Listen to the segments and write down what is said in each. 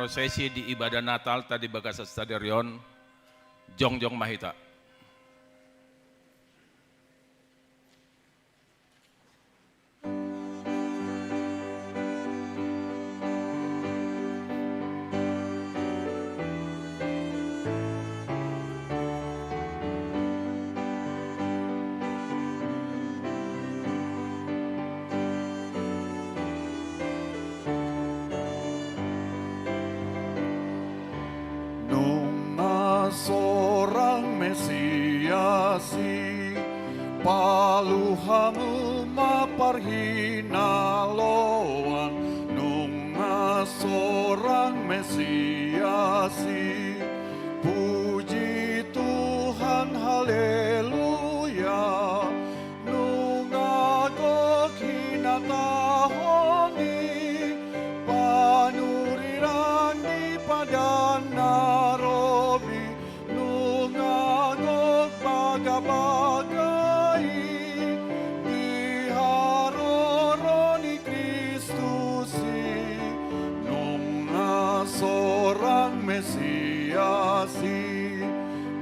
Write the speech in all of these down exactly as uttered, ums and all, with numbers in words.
Prosesi di ibadah Natalta di bagasan sadari on, jongjong ma hita. Nunga sorang Mesias i, palu hamu ma parhinaloan. Nunga sorang Mesias i, puji Tuhan, haleluya. Nunga gok hinatahon i, panurirang di padan na robi. Nunga gok bagabaga i, di haroro ni Kristus i. Nunga sorang Mesias i,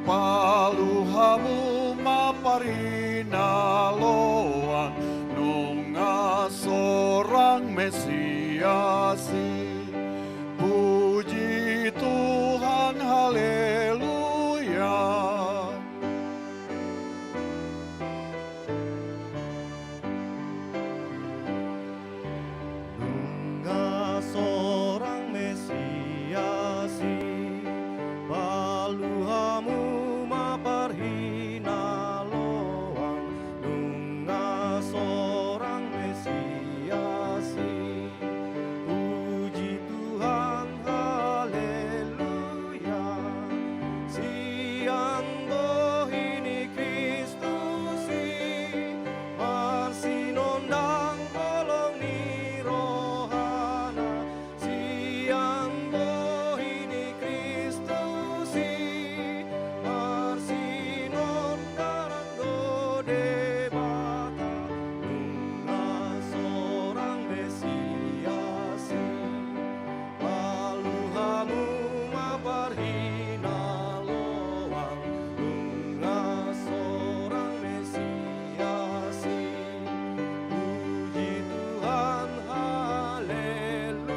palu hamu ma parhinaloan. Nunga sorang Mesias i, puji Tuhan, haleluya. Nunga sorang Mesias i, palu hamu ma parhinaloan. Nunga sorang Mesias i, puji Tuhan, haleluya. Sian bohi ni Kristus i, marsinondang holong ni rohana. Sian bohi ni Kristus i, marsinondang do Debata. Nunga sorang Mesias i, palu hamu ma parhinaloan. Nunga sorang Mesias i, puji Tuhan, haleluya.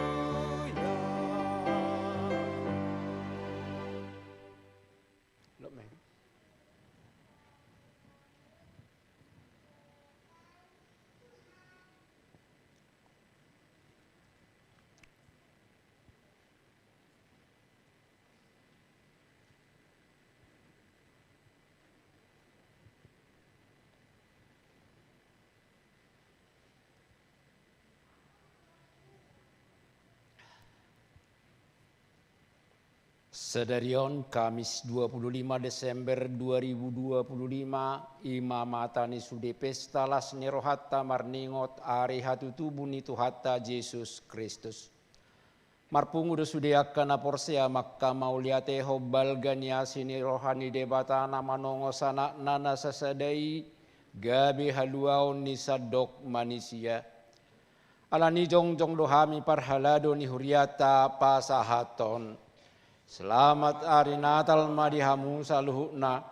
Sadari on, Kamis dua puluh lima Desember dua ribu dua puluh lima, i ma mata ni sude pesta las ni rohanta marningot ari hatutubu ni Tuhanta Jesus Kristus. Marpungu do sude angka na porsea mangkamauliatehon balga ni asi ni roha ni Debata na manongos Anakna na sasada i, gabe haluaon ni sandok manisia. Alani jongjong do hami parhalado ni hurianta pasahathon: Selamat ari Natal ma di hamu saluhutna,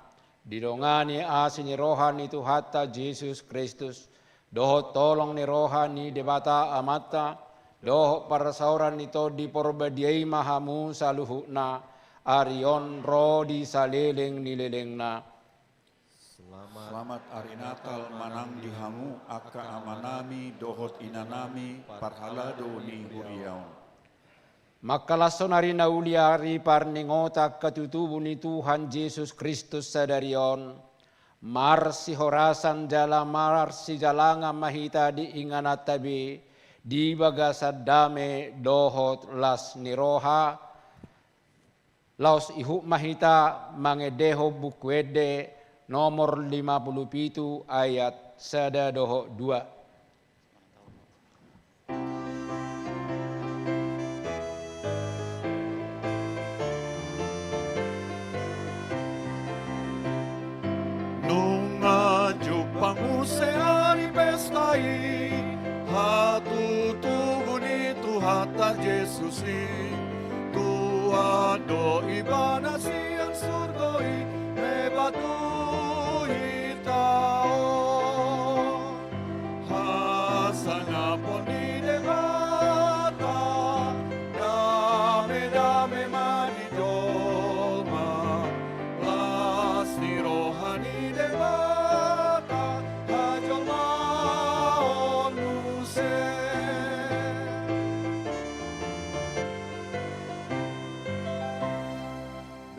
didongani asi ni roha ni Tuhanta Jesus Kristus, dohot holong ni roha ni Debata Amanta, dohot parsaoran ni Tondi Porbadia i ma hamu saluhutna, ari on ro di saleleng ni lelengna. Selamat ari Natal ma nang di hamu angka amanami dohot inanami parhalado ni huria on. Mangkalashon ari na uli, ari parningotan hatutubu ni Tuhan Jesus Kristus sadari on, marsihorasan jala marsijalangan ma hita di ingananta be, di bagasan dame dohot las ni roha. Laos ihut ma hita mangendehon Buku Ende nomor lima puluh pitu ayat sada dohot dua. Nunga jumpang muse ari pesta i, hatutubu ni Tuhanta Jesus i, tu do Ibana sian surgo i, mebat tu hita on. Hasangapon ni Debata, dame-dame ma di jolma, las ni roha ni Debata, hajolmaon muse.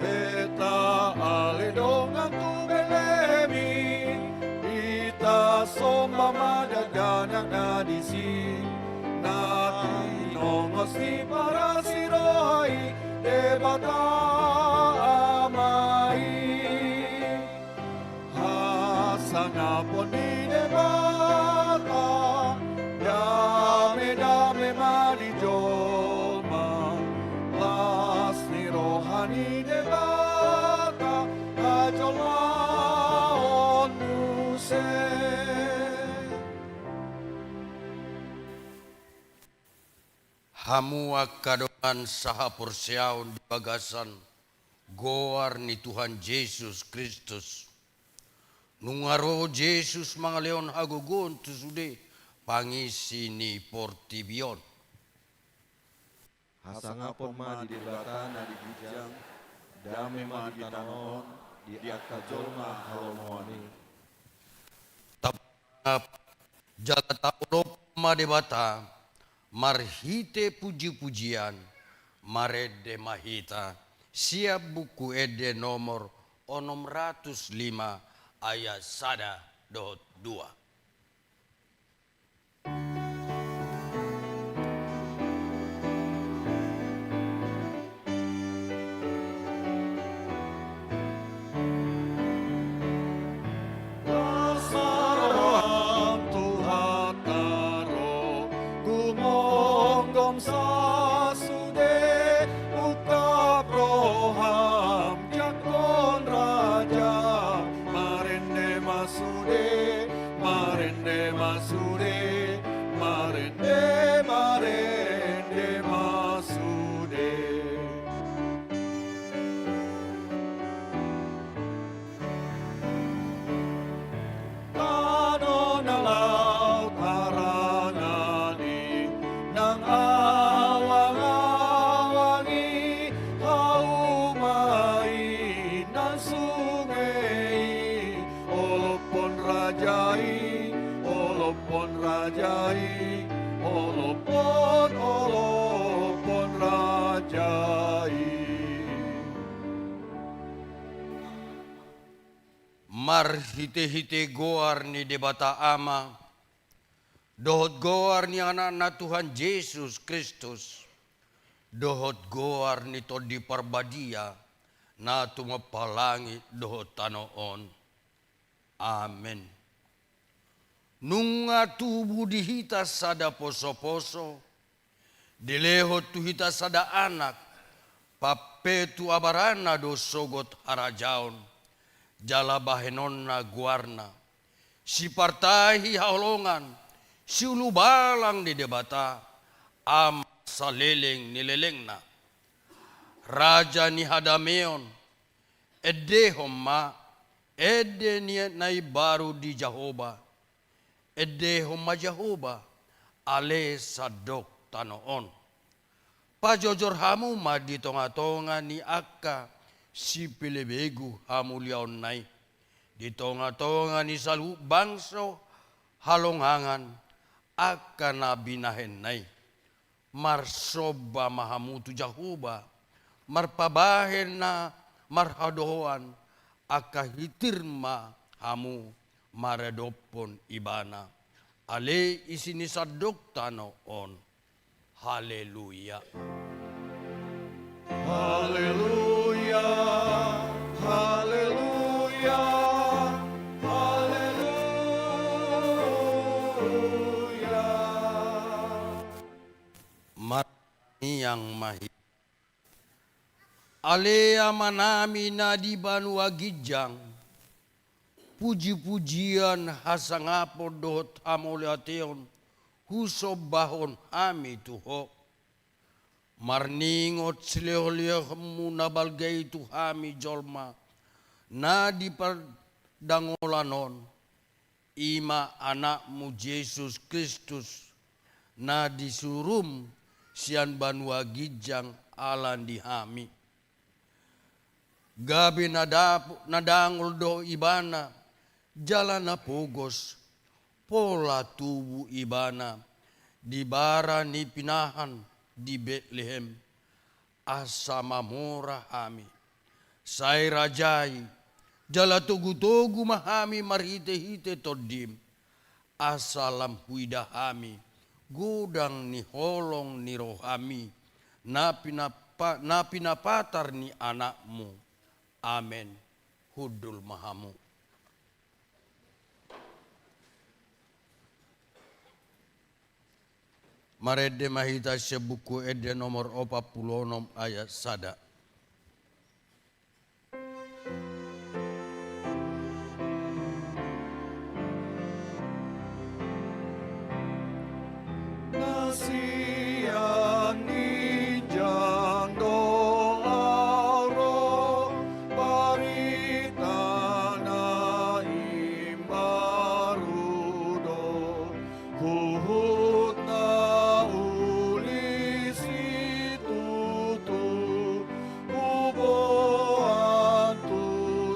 Beta ale dongan tu Betlem i, hita somba ma dakdanak na disi, na tinongos ni parasi roha i, Debata Ama i. Hasangapon ni Debata, dame-dame ma di jolma, las ni roha ni Debata, hajolmaon muse. Hamu angka dongan sahaporseaon di bagasan goar ni Tuhan Jesus Kristus. Nunga ro Jesus mangalehon hagogoon tu sude pangisi ni portibi on. Hasangapon ma di Debata na di ginjang, dame ma di tano on, di angka jolma halomoan i. Tap- Jala taolopon ma Debata marhite puji-pujian, marende ma hita, sian Buku Ende nomor onom ratus lima ayat sada dohot dua. Las ma roham Tuhanta ro, gumomgom sasude, ungkap roham jangkon raja, marende ma sude, marende ma sude, marende, marende ma sude. Tano na laho tarangan i, nang awang-awang i, hauma i, nang sunge i, olophon raja i, olophon raja i, olophon, olophon raja i. Marhite-hite goar ni Debata Ama, dohot goar ni Anakna Tuhan Jesus Kristus, dohot goar ni Tondi Parbadia, na tumompa langit dohot tano on. Amen. Nunga tubu di hita sada poso-poso, dilehon tu hita sada anak, pampetu abarana do sogot harajaon, jala bahenonna goarna, sipartahi haholongan, siulubalang ni Debata, Ama saleleng ni lelengna. Raja ni hadameon, endehon ma ende ni na imbaru di Jahowa. Endehon ma Jahowa, ale sandok tano on. Pajojor hamu ma di tonga-tonga ni angka sipelebegu hamuliaonna i, di tonga-tonga ni saluhut bangso halongangan angka na binahenna i. Marsomba ma hamu tu Jahowa, marpabahen na marhadohoan, angka hitir ma hamu maradophon Ibana, ale isi ni sandok tano on. Haleluya. Haleluya, haleluya, haleluya. Martangiang ma hita. Ale Amanami na di banua ginjang, puji-pujian, hasangapon dohot hamauliateon husombahon hami tu Ho. Marningot silehonlehonmu na balga i tu hami jolma na di pardangolan on, i ma Anakmu Jesus Kristus, na disuruhum sian banua ginjang ala ni hami. Gabe na dap-, na dangol do ibana, jala na pogos, pola tubu ibana di bara ni pinahan di Betlehem, asa mamora hami. Sai rajai, jala togutogu ma hami marhitehite Tondim, asa lam huida hami godang ni holong ni rohami, na pinapa-, na pinapatar ni Anakmu. Amen. Hundul ma hamu. Marende ma hita sian Buku Ende nomor opat pulu onom ayat sada. Na sian ginjang do ahu ro, barita na imbaru do, huhut na uli situtu, huboan tu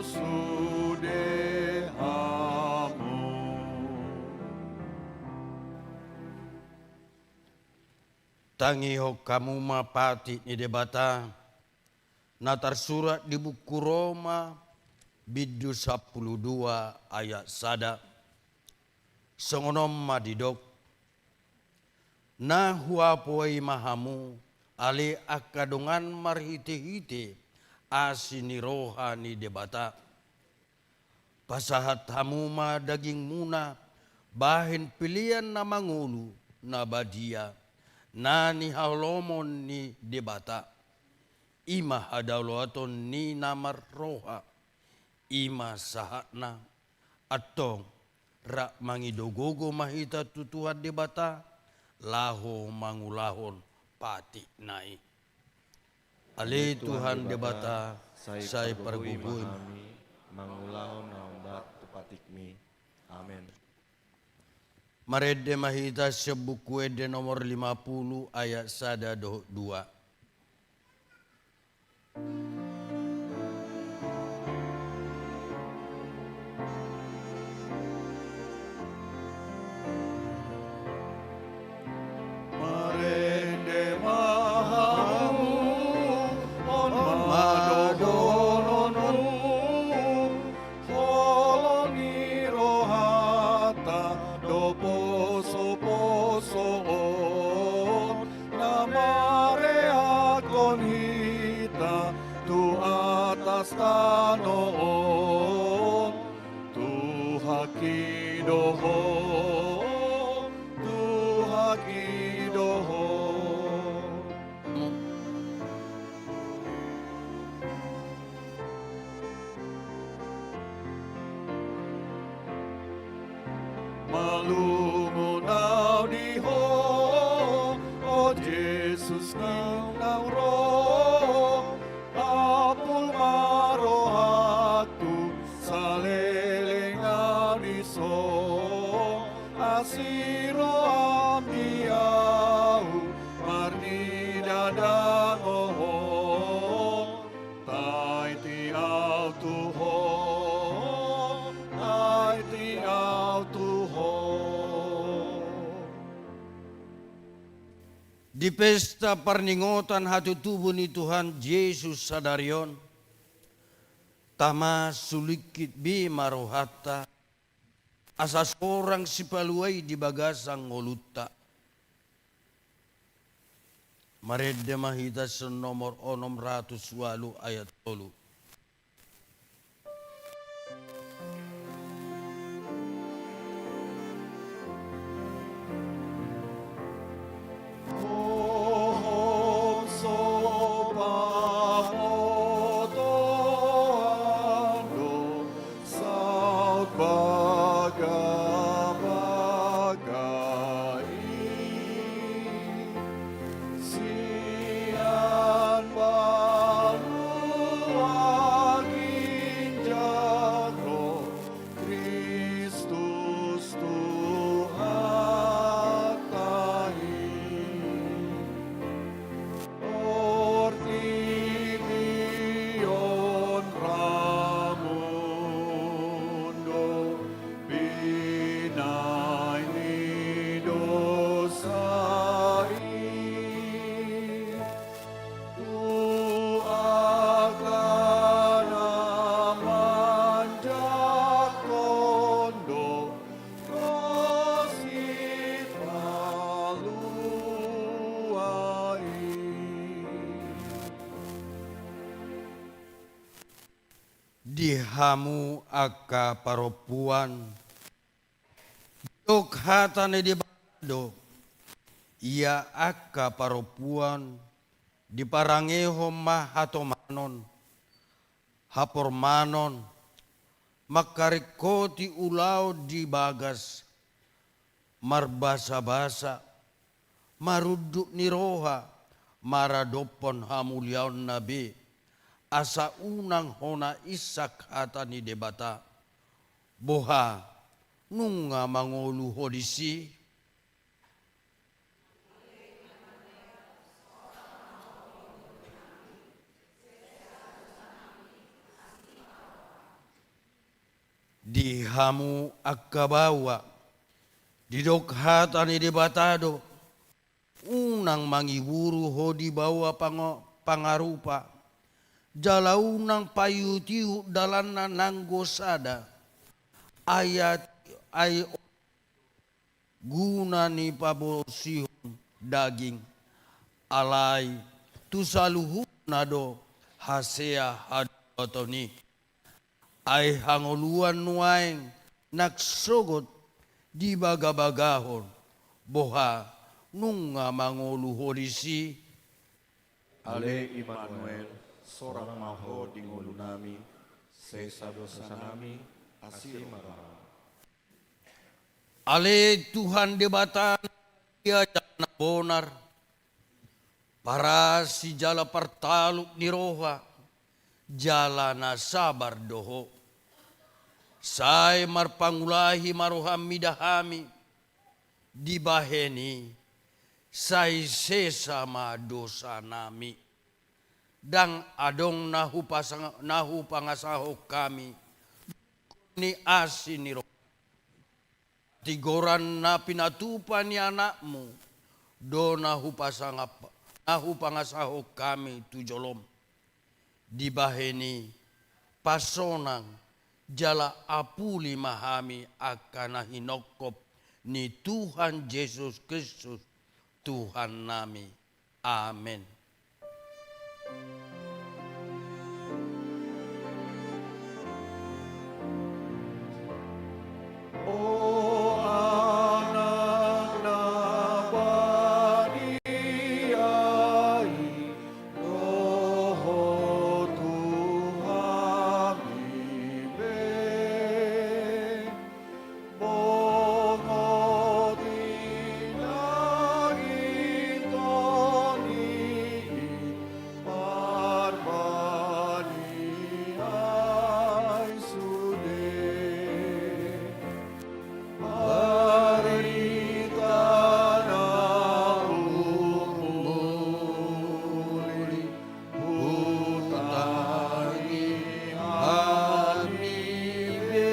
sude hamu. Tangihon hamu ma patik ni Debata, na tarsurat di Buku Roma, bindu sampulu dua ayat sada. Songon on ma didok: Na huapoai ma hamu, ale angka dongan, marhitehite asi ni roha ni Debata. Pasahat hamu ma dagingmuna bahen pelean na mangolu, na badia, na nihaholomon ni Debata, i ma hadaulaton ni na marroha. I ma sahatna. Antong, rap mangido gogo ma hita tu Tuhan Debata, laho mangulahon patikna i. Ale Tuhan Debata, sai pargogoi ma hami mangulahon na umbahen tu patikmi. Amen. Marende ma hita sian Buku Ende nomor lima pulu ayat sada dohot dua. Marende ma hamu, on ma dohononmu, holong ni rohanta do posoposo on, na mareakhon hita tu atas tano on. Tuhanki do ho, Tuhanki do ho. Malum ahu di ho, o Jesus, naung ro, apul ma rohangku, saleleng ahu dison, asi roham di ahu, marnida dangol ho. Taiti ahu tu ho, taiti ahu tu ho. Di pesta parningotan hatutubu ni Tuhan Jesus sadari on, tama sulingkit be ma rohanta, asa sorang sipalua i di bagasan ngolunta. Marende ma hita sian nomor onom ratus ualu ayat tolu. Hohom so pamotoan do saut bagabaga i, sian Di hamu angka parompuan, didok hata ni Debata do, ia angka parompuan diparangehon ma hatomanon, hapormanon, mangkaringkoti ulaon di bagas, marbasabasa, marunduk ni roha, maradophon hamuliaonna be, asa unang hona insak hata ni Debata. Boha, nunga mangolu ho disi? Di hamu angka baoa, didok hata ni Debata do, unang mangiburu ho di baoa pango-, pangarupa, jala unang paihutihut dalanna nanggo sada. Ai, ai guna ni pabosihon daging, alai tu saluhutna do hasea hadoton i. Ai hangoluan nuaeng nang sogot dibagabagahon, boha, nunga mangolu ho disi? Ale Immanuel, sorang ma ho di ngolunami, sesa dosanami, asi ma roham. Ale Tuhan Debata na badia jala na bonar, parasi jala partaluk ni roha, jala na sabar do Ho. Sai marpangulahi ma roham mida hami, dibahen i, sai sesa ma dosanami. Ndang adong na hupasang-, na hupangasahon hami, ni asi ni roha. Hatigoran na pinatupa ni Anakmu, do na hupasangap-, na hupangasahon hami tu jolom. Dibahen i, pasonang, jala apuli ma hami angka na hinongkop ni Tuhan Jesus Kristus, Tuhannami. Amen. O Anak na badia i, ro Ho tu hami be. Bongot ni daging toni i, parbani ai sude. Barita na umuli, hutangi hami be.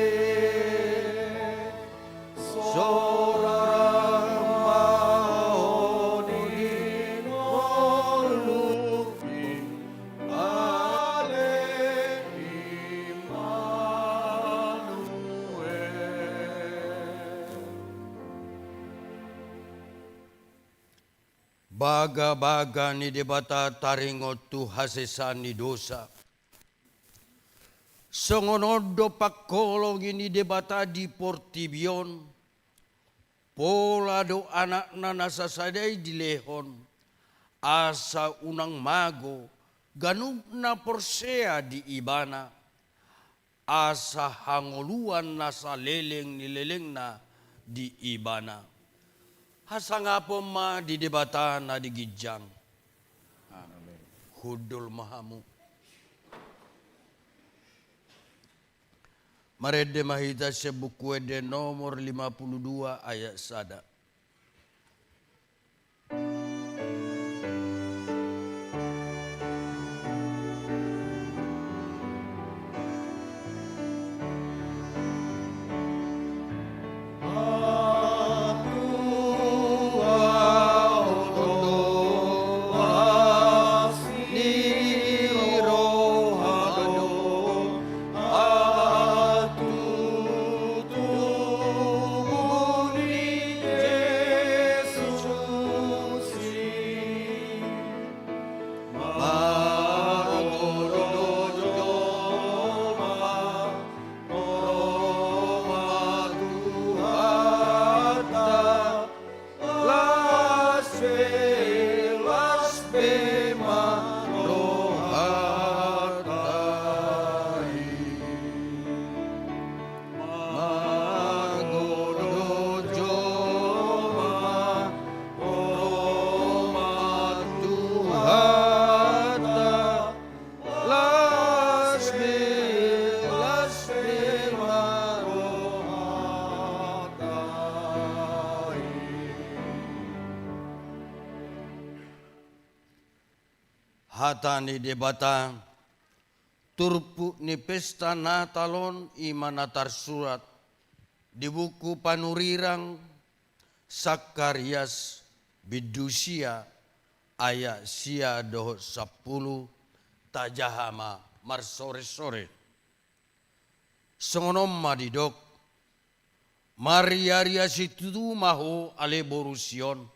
Sorang ma Ho di ngolumi, ale Immanuel. Bagabaga ni Debata taringot tu hasesaan ni dosa. Songon on do pangholongi ni Debata di portibi on, pola do Anakna na sasada i dilehon, asa unang mago ganup na porsea di Ibana, asa hangoluan na saleleng ni lelengna di Ibana. Hasangapon ma di Debata na di ginjang. Amen. Hundul ma hamu. Marende ma hita sian Buku Ende nomor lima puluh dua ayat sada. Hata ni Debata. Turpuk ni pesta Natal on i ma na tarsurat di buku Panurirang Sakarias bindu sia, ayat sia dohot sampulu. Tajaha ma marsoresore. Songon on ma didok: Marriaria situtu ma ho ale boru Sion,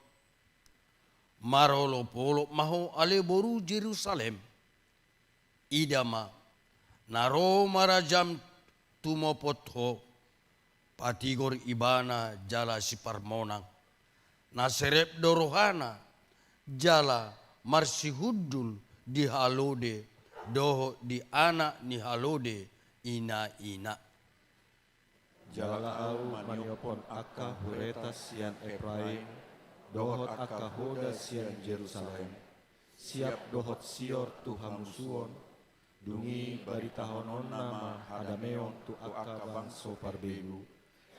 marolopolop ma ho ale boru Jerusalem. Ida ma, na ro ma rajam tumopot ho, patigor ibana jala siparmonang. Na serep do rohana, jala marsihundul di halode dohot di anak ni halode i na ina. Jala Ahu maniophon angka hureta sian Epraim, dohot angka hoda sian Jerusalem, siap dohot sior tu hamusuon, dung i baritahononna ma hadameon tu angka bangso parbegu,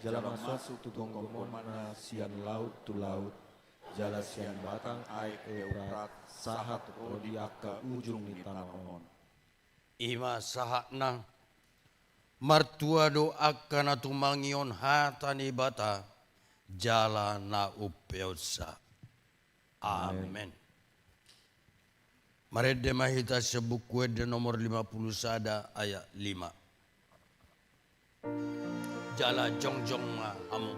jala masuk tu tonggomonna sian laut tu laut, jala sian batang aek Euprat sahat ro di angka ujung ni tano on. I ma sahatna. Martua do angka na tumangihon hata ni Debata jala na umpeonsa. Amen. Amen. Marende ma hita sian Buku Ende nomor lima pulu sada ayat lima. Jala jongjong ma hamu.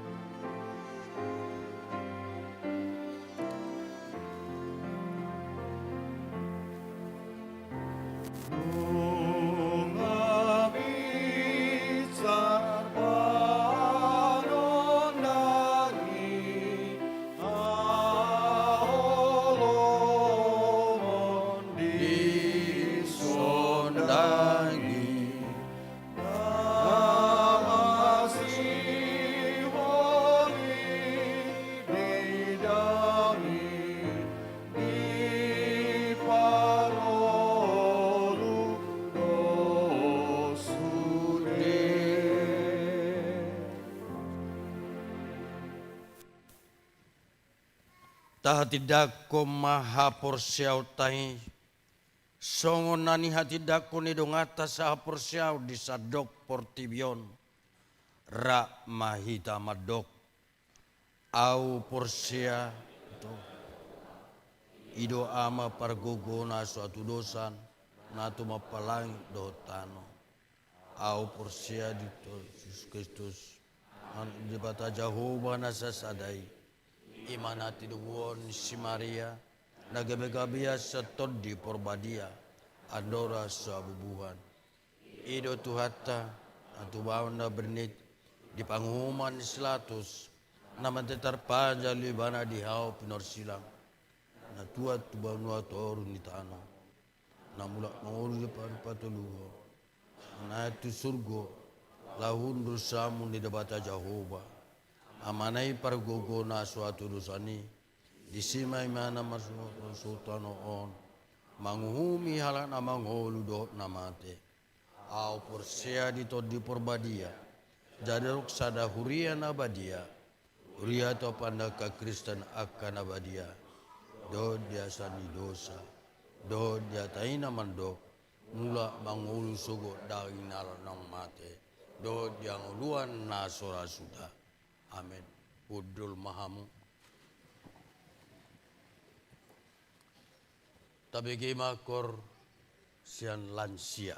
Tahatindangkon ma haporseaonta i, songon na nihatindangkon ni donganta sahaporseaon di sandok portibi on. Rap ma hita mandok: Ahu porsea tu Tuhan, i do Ama pargogo na so hatudosan, na tumompa langit dohot tano. Ahu porsea di Tuhan Jesus Kristus, Anak ni Debata Jahowa na sasada i, i ma na tinoguon si Maria, na gabegabean sian Tondi Porbadia, andora so habubuhan. I do Tuhanta, na tubuhon na bernit, di panguhuman ni si Pilatus, na mate tarpajal do ibana di hau pinorsilang, na tuat tu banua toru ni tano, na mulak mangolu di parupato luhut, na naek tu surgo, laho hundul siamun ni Debata Jahowa, Amana i pargogo na so hatudosan i. Disi ma ibana marsuhut tano on, manguhumi halak na mangolu dohot na mate. Ahu porsea di Tondi Porbadia, jadi adong sada huria na badia, huria topan ni angka Kristen angka na badia, dohot di asa ni dosa, dohot di hata i na mandok: Mulak mangolu sogot daging ni halak naung mate, dohot di hangoluan na so ra suda. Amen. Hundul ma hamu. Tabege ma koor sian lansia.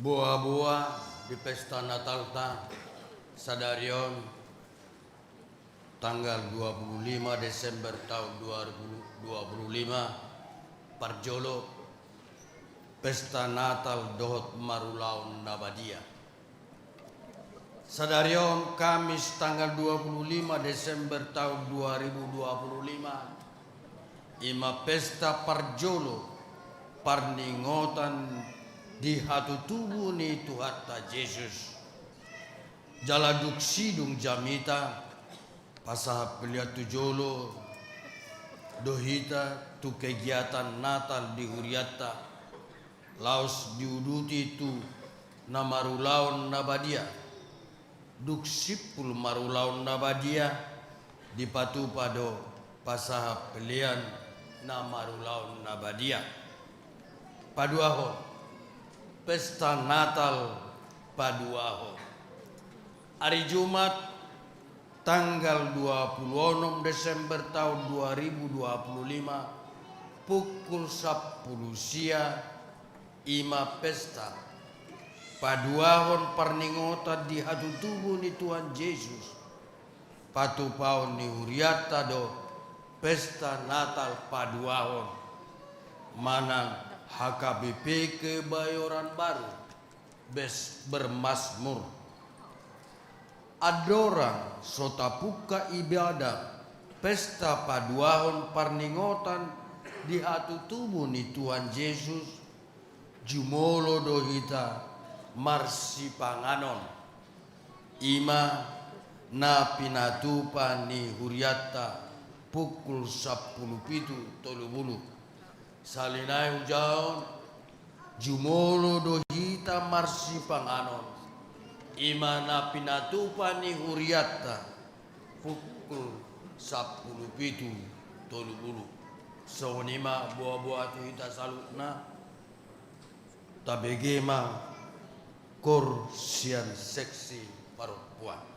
Boa-boa di pesta Natalta sadari on, tanggal dua puluh lima Desember tahun dua ribu dua puluh lima, parjolo, pesta Natal dohot marulaon na badia. Sadari on, Kamis, tanggal dua puluh lima Desember tahun dua ribu dua puluh lima, i ma pesta parjolo parningotan di hatutubu ni Tuhanta Jesus. Jala dung sidung jamita, pasahat pelean tu jolo do hita tu kegiatan Natal di hurianta, laos diuduti tu na marulaon na badia. Dung simpul marulaon na badia, dipatupa do pasahat pelean na marulaon na badia. Paduahon, pesta Natal paduahon. Ari Jumat, tanggal dua puluh onom Desember tahun dua ribu dua puluh lima, pukul sampulu sia, i ma pesta paduahon parningotan di hatutubu ni Tuhan Jesus, patupaon ni hurianta do pesta Natal paduahon, manang H K B P Kebayoran Baru, bes-, bermasmur. Andorang so tapungka ibadah pesta paduahon parningotan di hatutubu ni Tuhan Jesus, jumolo do hita marsipanganon, i ma na pinatupa ni hurianta pukul sampulu pitu tolu pulu. Sahali nai hujaha on, jumolo do hita marsipanganon, i ma na pinatupa ni hurianta pukul sampulu pitu tolu pulu. Songon i ma boa-boa tu hita saluhutna. Tabege ma koor sian seksi parompuan.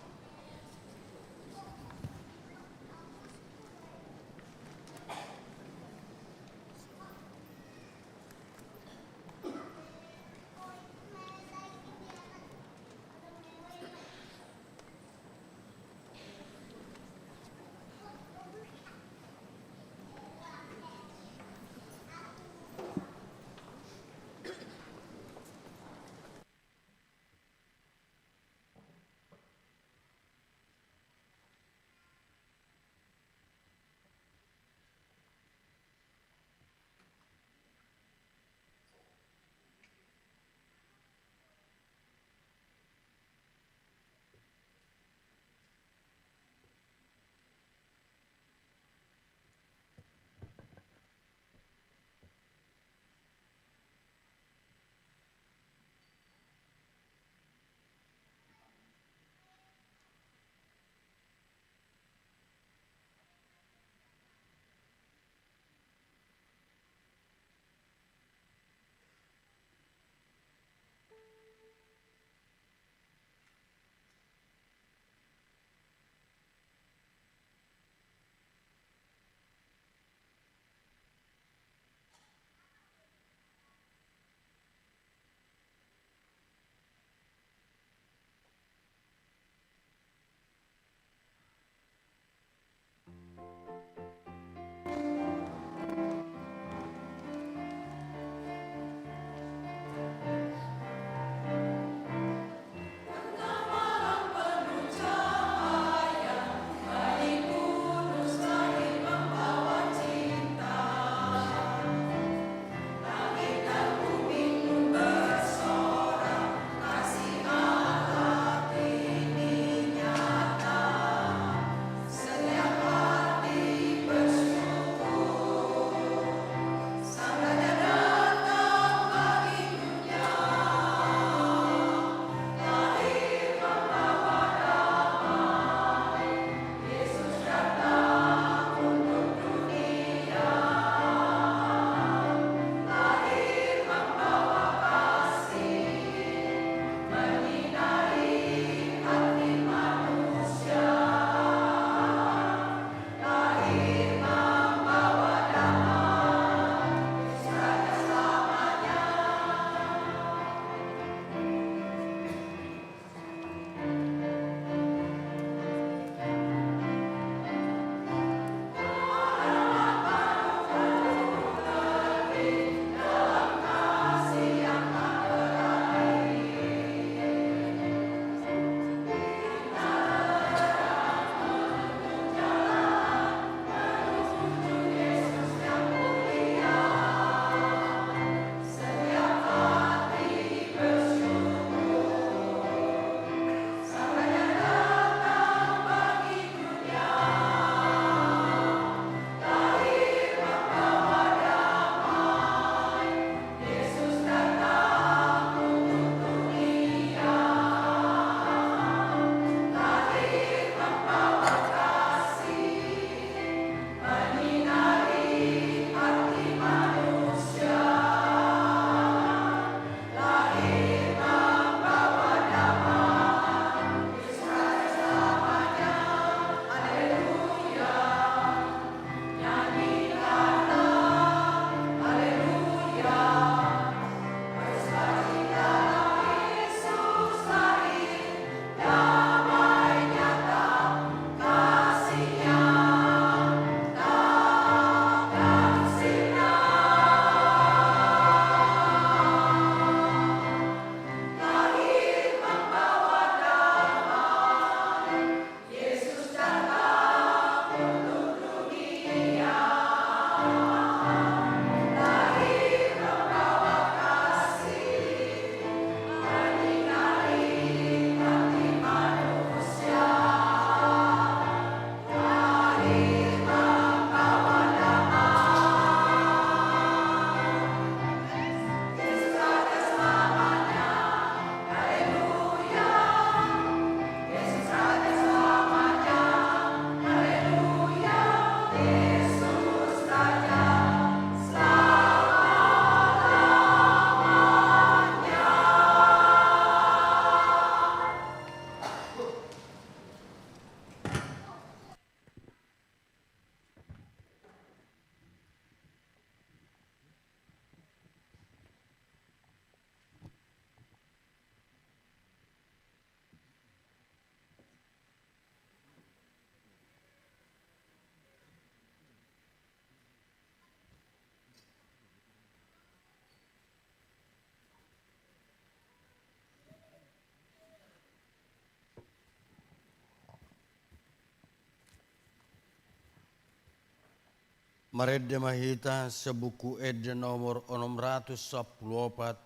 Marende ma hita sian Buku Ende nomor onom ratus sampulu opat,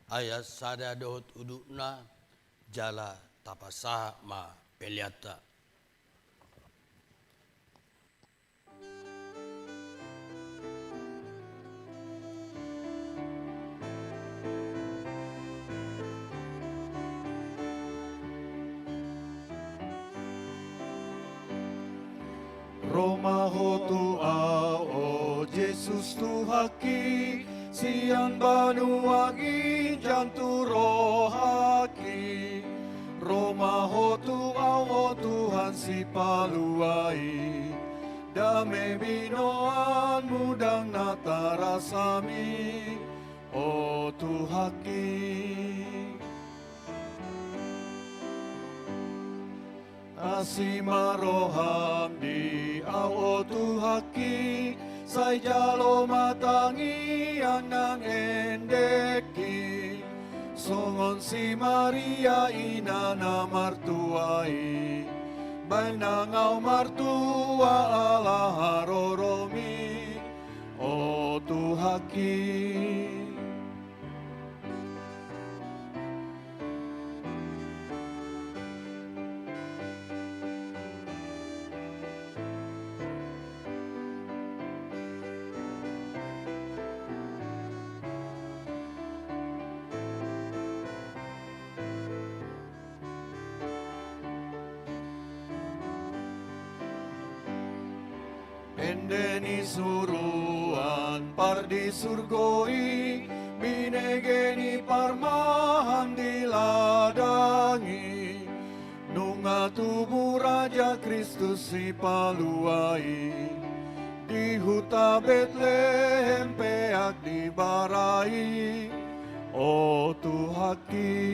ayat sada dohot udutna, jala tapasahat ma peleanta. Ro ma Ho tu ahu, o Jesus Tuhanki, sian banua ginjang tu rohangki. Ro ma Ho tu ahu, o Tuhan Sipalua i, dame binoanMu ndang na tarasa hami, o Tuhanki. Asi ma rohaM di ahu, o Tuhanki, sai jalo ma tangiang nang endekki. Songon si Maria ina na martua i, baen nang ahu martua ala haroroMi, o Tuhanki. Ende ni suruan pardisurgo i, binege ni parmahan di ladang i. Nunga tubu Raja Kristus Sipalua i di huta Betlehem peak di bara i, o Tuhanki.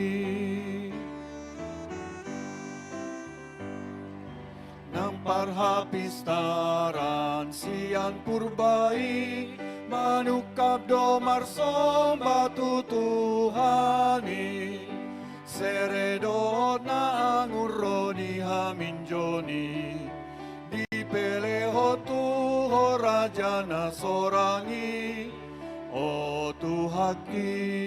Nang parhapistaran sian Purba i, manungkap do marsomba tu Tuhan i. Sere dohot na angur ro di haminjon i, dipelehon tu Ho Raja na sorang i, o Tuhanki.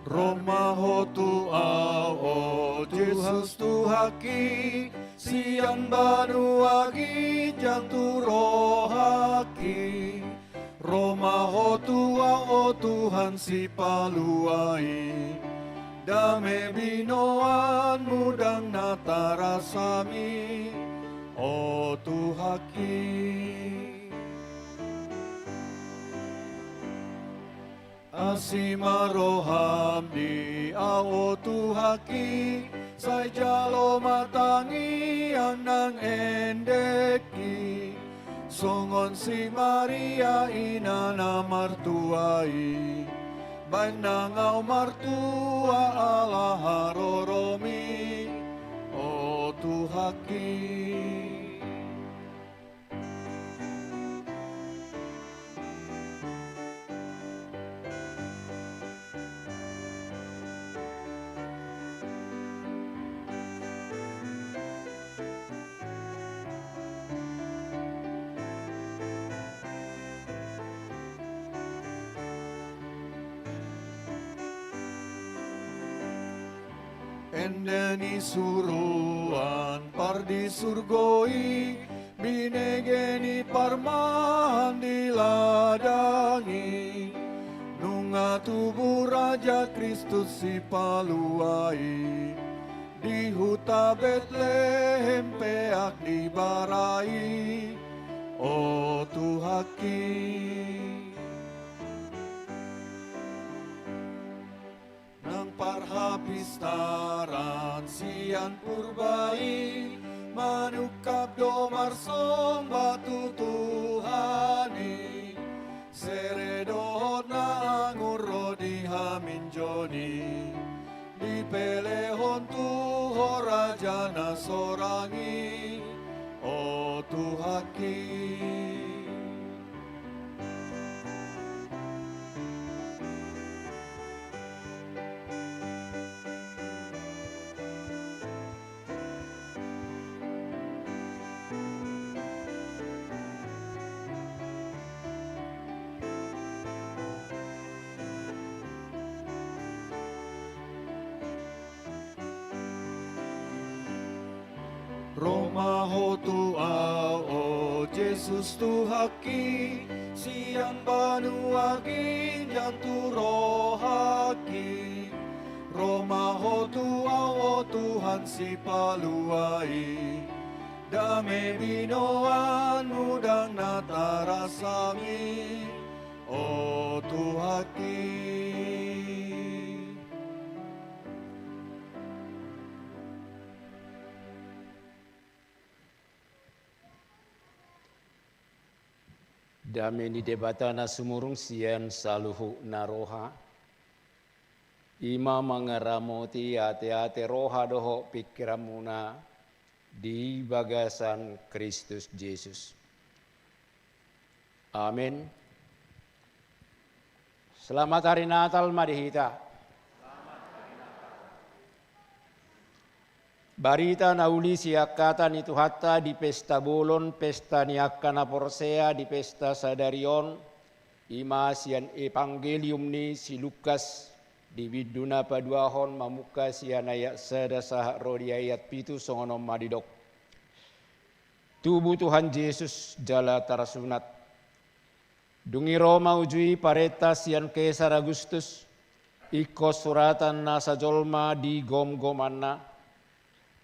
Ro ma Ho tu ahu, o Jesus Tuhanki, sian banua ginjang tu rohangki. Ro ma Ho tu ahu, o Tuhan Sipalua i, dame binoanMu ndang na tarasa hami, o Tuhanki. Asi ma rohaM di ahu, o Tuhanki, sai jalo ma tangiang nang endekki. Songon si Maria ina na martua i, baen nang ahu martua ala haroroMi, o Tuhanki. Ende ni suruan pardisurgo i, binege ni parmahan di ladang i. Nunga tubu Raja Kristus Sipalua i di huta Betlehem peak di bara i, o Tuhanki. Nang parhapistaran sian Purba i, manungkap do marsomba tu Tuhan i. Sere dohot na angur ro di Dipelehon tu Ho Raja na sorang i, o Tuhanki. Ro ma Ho tu au, o Jesus Tuhanki, sian banua ginjang tu rohangki. Ro ma Ho tu au, o Tuhan Sipalua i, dame binoanMu ndang na tarasa hami, o Tuhanki. Dame ni Debata na sumurung sian saluhutna roha, i ma mangaramoti ateate roha dohot pingkiranmuna di bagasan Kristus Jesus. Amen. Selamat Hari Natal ma di hita. Barita na uli sian hata ni Tuhanta di pesta bolon, pesta ni angka na porsea di pesta sadari on, i ma sian Evangelium ni si Lukas di bindu na paduahon, mamungka sian ayat sada sahat ro di ayat pitu, songon on ma didok. Tubu Tuhan Jesus jala tarsunat. Dung i ro ma uju i parenta sian Kesar Agustus, ingkon suratan nasa jolma di gomgomanna.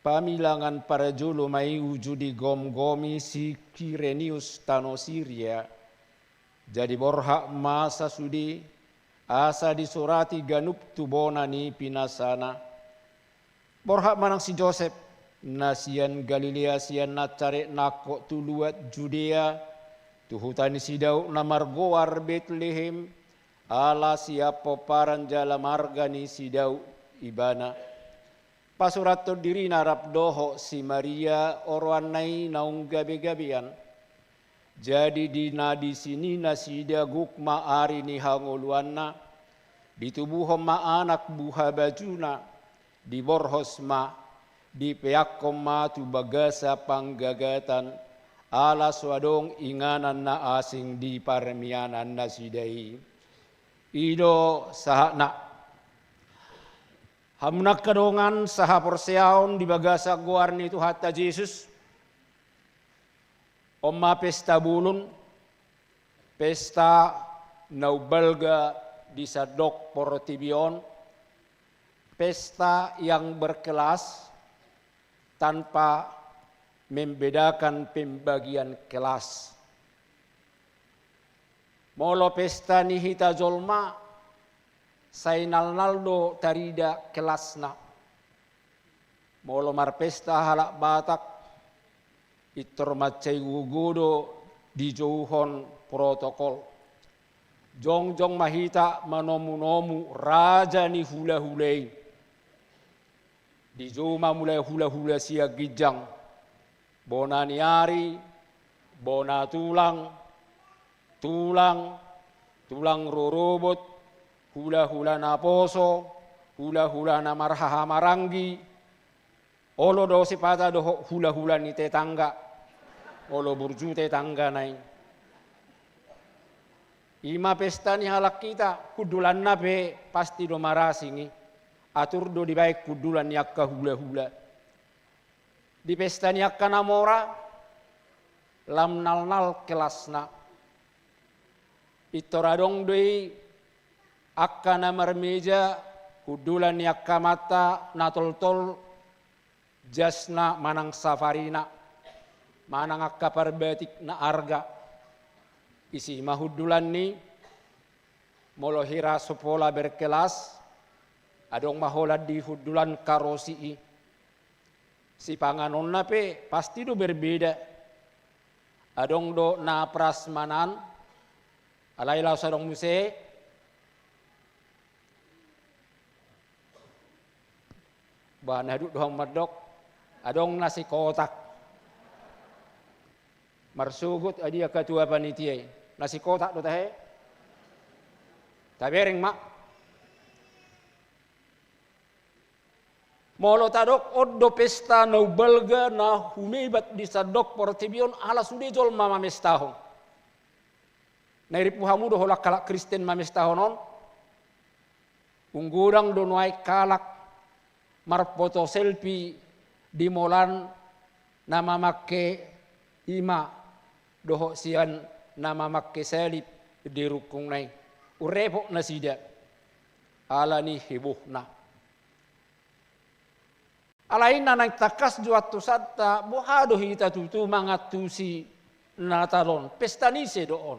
Pamilangan parjolo ma i uju digomgomi si Kirenius tano Siria. Jadi borhat ma sasude, asa disurati ganup tu bona ni pinasana. Borhat ma nang si Josep, na sian Galilea sian Nasaret nangkok tu luat Judea, tu huta ni si Daud na margoar Betlehem, ala sian pomparan jala marga ni si Daud ibana. Pasurathon dirina rap dohot si Maria oroanna i naung gabegabean. Jadi di na disi ni nasida gok ma ari ni hangoluanna, ditubuhon ma anak buhabajuna, diborhos ma, dipeakkon ma tu bagasan panggagatan, ala so adong inganan na asing di parmianan nasida i. I do sahatna. Hamu na angka dongan sahaporseaon di bagasan goar ni Tuhanta Jesus, on ma pesta bolon, pesta na umbalga di sandok portibi on, pesta yang berkelas tanpa membedakan pembagian kelas. Molo pesta ni hita jolma, sai nalnal do tarida kelasna. Molo marpesta halak Batak, intor mansai gogo do dijouhon protokol. Jongjong ma hita manomunomu raja ni hulahula i. Dijou ma mulai hulahula sian ginjang, bona ni ari, bona tulang, tulang, tulang rorobot, hulahula naposo, hulahula na marhahamaranggi, olo do sipata dohot hulahula ni tetangga, olo burju tetanggana i. I ma pesta ni halak hita, hundulanna pe pasti do marasing i. Atur do dibaen hundulan ni angka hulahula. Di pesta ni angka na mora, lam nalnal kelasna. Intor adong do i angka na marmeja, hundulan ni angka amanta na toltol, jasna manang safarina, manang angka parbatik na arga. Isi ma hundulan ni, molo hira so pola berkelas, adong ma holan di hundulan karosi i. Sipanganonna pe pasti do berbeda. Adong do na prasmanan, alai laos adong muse, Bah, na duk do hamu mandok, adong na sikotak. Marsogot adia ketua panitia i. Na sikotak do tahe? Tabereng ma. Molo tadok on do pesta na umbalga na humebat di sandok portibi on ala sude jolma mamestahon. Na irimpu hamu do holan halak Kristen mamestahon on? Unggodang do nuaeng halak marpoto selfie di molan na mamangke ima dohot sian na mamangke salib di rungkungna i. Urrepot nasida ala ni hebohna. Alai na naeng tangkas do antusanta, boha do hita tutu mangantusi Natal on? Pesta ni ise do on?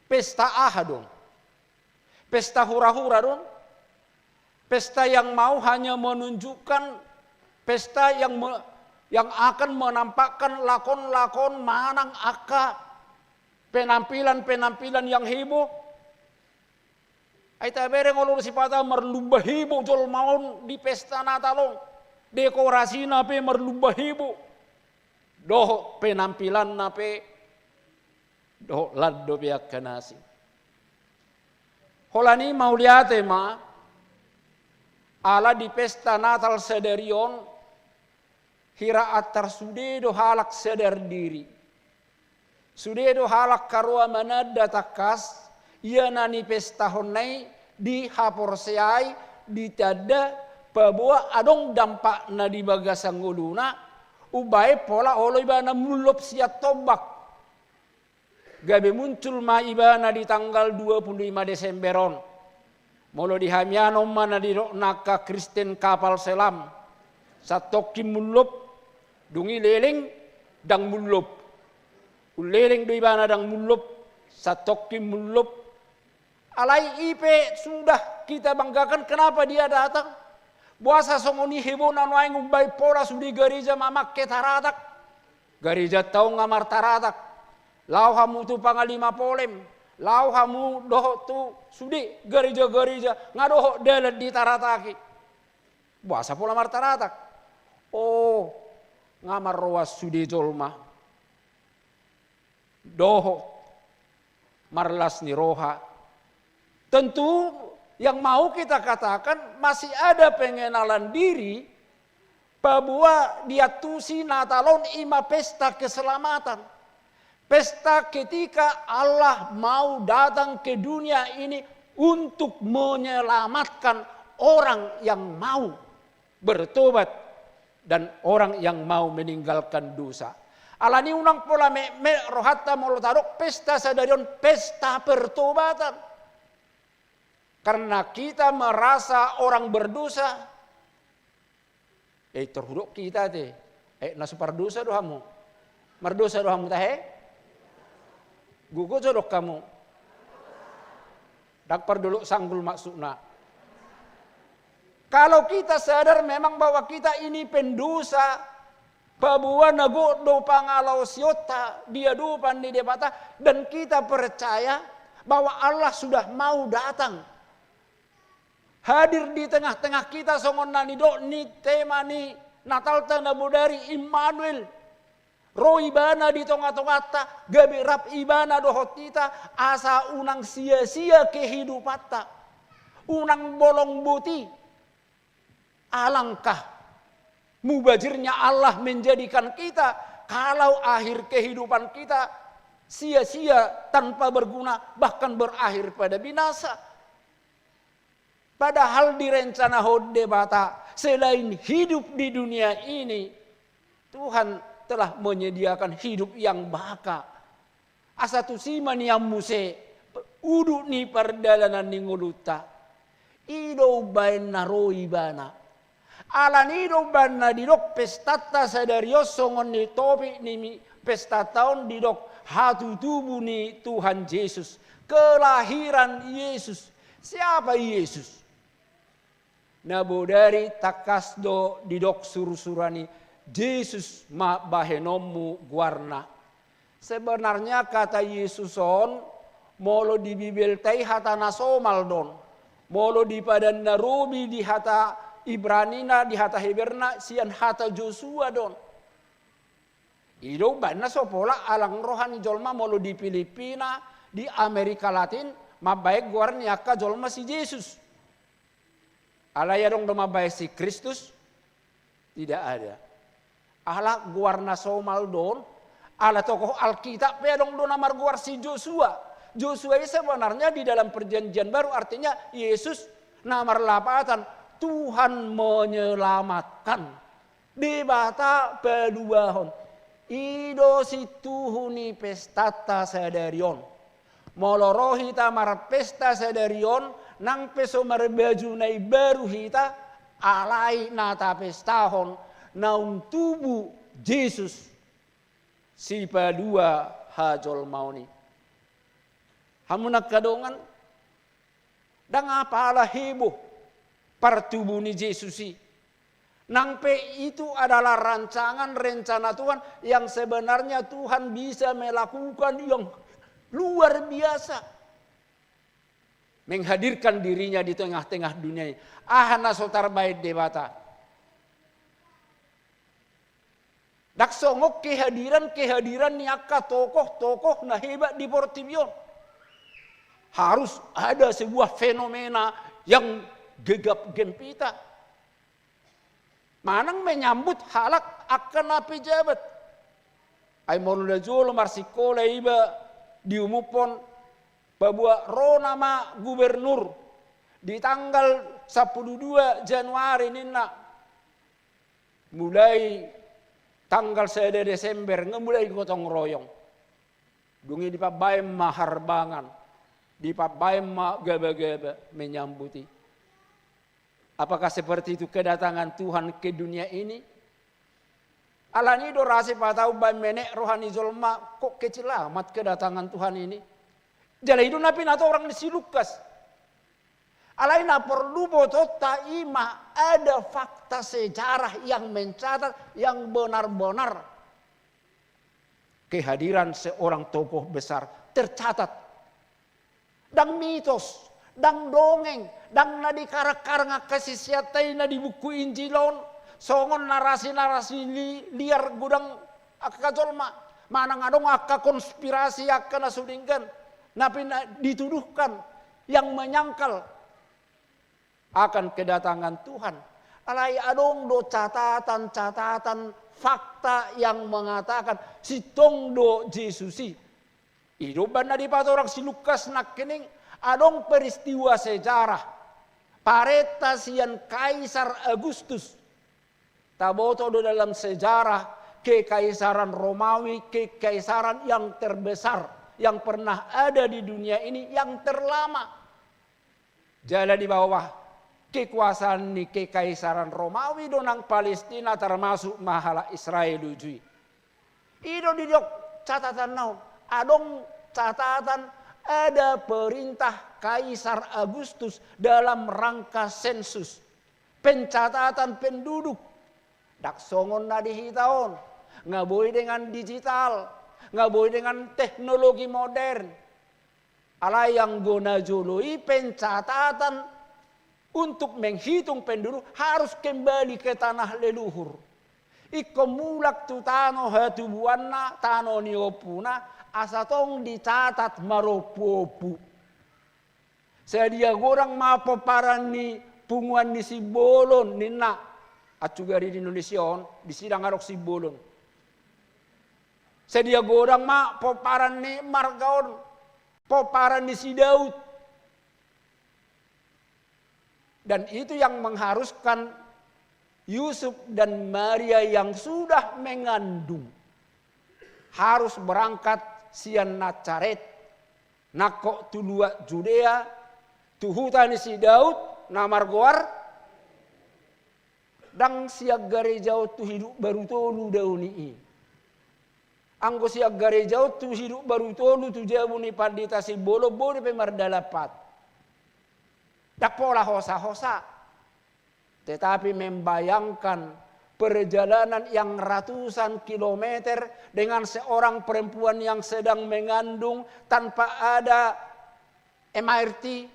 Pesta aha do on? Pesta hura-hura do on? Pesta yang mau hanya menunjukkan, pesta yang me-, yang akan menampakkan lakon-lakon manang angka penampilan-penampilan yang heboh? Ai tabereng olo do sipata marlumba heboh jolma on di pesta Natal on. Dekorasina pe marlumba heboh. Dohot penampilanna pe, dohot lan dope angka na asing. Holan i mauliate ma, ala di pesta Natal sadari on, hira antar sude do halak sadar diri. Sude do halak haroa mananda tangkas, ia na nipestahonna i dihaporseai, ditanda, paboa adong dampakna di bagasan ngoluna, umbaen pola olo ibana mullop sian tombak. Gabe muncul ma ibana di tanggal dua puluh lima Desember on. Molo di hami an on ma na didok angka Kristen kapal selam. Santongkin mullop, dung i leleng, ndang mullop. Leleng do ibana ndang mullop, santongkin mullop. Alai i pe sudah kita banggakan, kenapa dia datang? Boasa songon i hebohna nuaeng umbaen pola sude gareja mamangke taratak? Garejanta on nga martaratak. Laho hamu tu Panglima Polem, laho hamu dohot tu sude gareja-gareja, nga dohot dalan ditarataki. Boasa pola martaratak? O, nga marroas sude jolma dohot marlas ni roha. Tentu yang mau kita katakan, masih ada pengenalan diri, paboa diantusi Natal on ima pesta keselamatan. Pesta ketika Allah mau datang ke dunia ini untuk menyelamatkan orang yang mau bertobat dan orang yang mau meninggalkan dosa. Alani unang pola metmet rohanta molo tadok pesta sadari on pesta pertobatan. Karena kita merasa orang berdosa. Eh, terhudok kita te. Eh, na so pardosa do hamu. Mardosa do hamu tahe? Gogo so dok hamu. Ndang pardolok sanggul maksudna. Kalau kita sadar memang bahwa kita ini pendosa, paboa na gok do pangalaosionta di adopan ni Debata, dan kita percaya bahwa Allah sudah mau datang hadir di tengah-tengah kita, songon na nidok ni tema ni Natalta na bodari, Immanuel. Ro Ibana di tonga-tonganta, gabe rap Ibana dohot hita, asa unang sia-sia kehidupanta, unang bolong boti. Alangkah mubajirnya Allah menjadikan kita, kalau akhir kehidupan kita sia-sia, tanpa berguna, bahkan berakhir pada binasa. Padahal direncanahon Debata, selain hidup di dunia ini, Tuhan telah menyediakan hidup yang baka. Asa tusi ma nian muse udut ni pardalanan ni ngolunta. I do umbaen na ro Ibana. Alani i do umbaen na didok pestanta sadari on, songon ni topik ni mi-, pestanta on didok hatutubu ni Tuhan Jesus. Kelahiran Yesus. Siapa Yesus? Na bodari tangkas do didok suru-suruan i, Jesus ma bahenonmu goarna. Sebenarnya kata Yesus on, molo di Bibelta i hata na somal do on. Molo di Padan na Robi di hata Ibranina, di hata Heberna, sian hata Josua do on. I do umbahen na so pola alang roha ni jolma molo di Filipina, di Amerika Latin, mambahen goar ni angka jolma si Jesus. Alai adong do mambahen si Kristus? Tidak ada. Ala goar na somal do on, ala tokoh Alkitab pe adong do na margoar si Josua. Josua i sebenarnya di dalam Perjanjian Baru artinya Yesus, na marlapatan Tuhan menyelamatkan. Debata paluahon. I do sintuhu ni pestanta sadari on. Molo ro hita marpesta sadari on, nang pe so marbaju na imbaru hita, alai na tapestahon naung tubu Jesus, Sipalua hajolmaon i. Hamu na angka dongan, ndang apala heboh partubu ni Jesus i. Nang pe itu adalah rancangan, rencana Tuhan yang sebenarnya Tuhan bisa melakukan yang luar biasa. Menghadirkan dirinya di tengah-tengah dunia ini. Aha na so tarbahen Debata? Ndang songon kehadiran-kehadiran ni angka tokoh-tokoh na hebat di portibi on. Harus ada sebuah fenomena yang gegap gempita. Manang menyambut halak angka na pejabat. Ai molo na jolo marsikola iba diumuphon, paboa ro nama gubernur di tanggal sampulu dua Januari ninna. Mulai tanggal sada Desember, nga mulai gotong royong. Dung i dipambahen ma harbangan, dipambahen ma gaba-gaba menyambut i. Apakah seperti itu kedatangan Tuhan ke dunia ini? Alani i do ra sipata umbahen menek roha ni jolma, kok kecil amat kedatangan Tuhan ini. Jala i do na pinatorang ni si Lukas. Alai na porlu botoonta i ma ada fakta sejarah yang mencatat, yang benar-benar kehadiran seorang tokoh besar tercatat. Ndang mitos, ndang dongeng, ndang na dikarang-karang angka siseanta i na di buku Injil on, songon narasi-narasi li-, liar godang angka jolma, manang adong angka konspirasi angka na so denggan, na pina-, dituduhkan, yang menyangkal akan kedatangan Tuhan. Alai adong do catatan-catatan fakta yang mengatakan sintong do Jesus i. I do umbahen na dipatorang si Lukas nangkining, adong peristiwa sejarah. Parenta sian Kaisar Agustus. Taboto do dalam sejarah kekaisaran Romawi, kekaisaran yang terbesar yang pernah ada di dunia ini, yang terlama. Jala di bawah kekuasaan ni kekaisaran Romawi do nang Palestina, termasuk ma halak Israel uju i. I do didok catatanna on, adong catatan ada perintah Kaisar Agustus dalam rangka sensus, pencatatan penduduk. Ndang songon na di hita on, nga boi dengan digital, nga boi dengan teknologi modern. Alai anggo na jolo i pencatatan untuk menghitung penduduk harus kembali ke tanah leluhur. Ingkon mulak tu tano hatubuanna, tano ni ompuna, asa tong dicatat marompuompu. Sadia godang ma pomparan ni punguan ni Simbolon ninna. Acu gari di Indonesia on, disi ndang adong Simbolon. Sadia godang ma pomparan ni marga on, pomparan ni si Daud. Dan itu yang mengharuskan Yusuf dan Maria yang sudah mengandung harus berangkat sian Nazaret, nangkok tu luat Judea, tu huta ni si Daud, na margoar Ndang sian gareja on tu Hidup Baru Tolu daon i. Anggo sian gareja on tu Hidup Baru Tolu tu jabu ni Pandita Simbolon boi dope mardalan pat. Ndang pola hosa-hosa. Tetapi membayangkan perjalanan yang ratusan kilometer dengan seorang perempuan yang sedang mengandung tanpa ada M R T,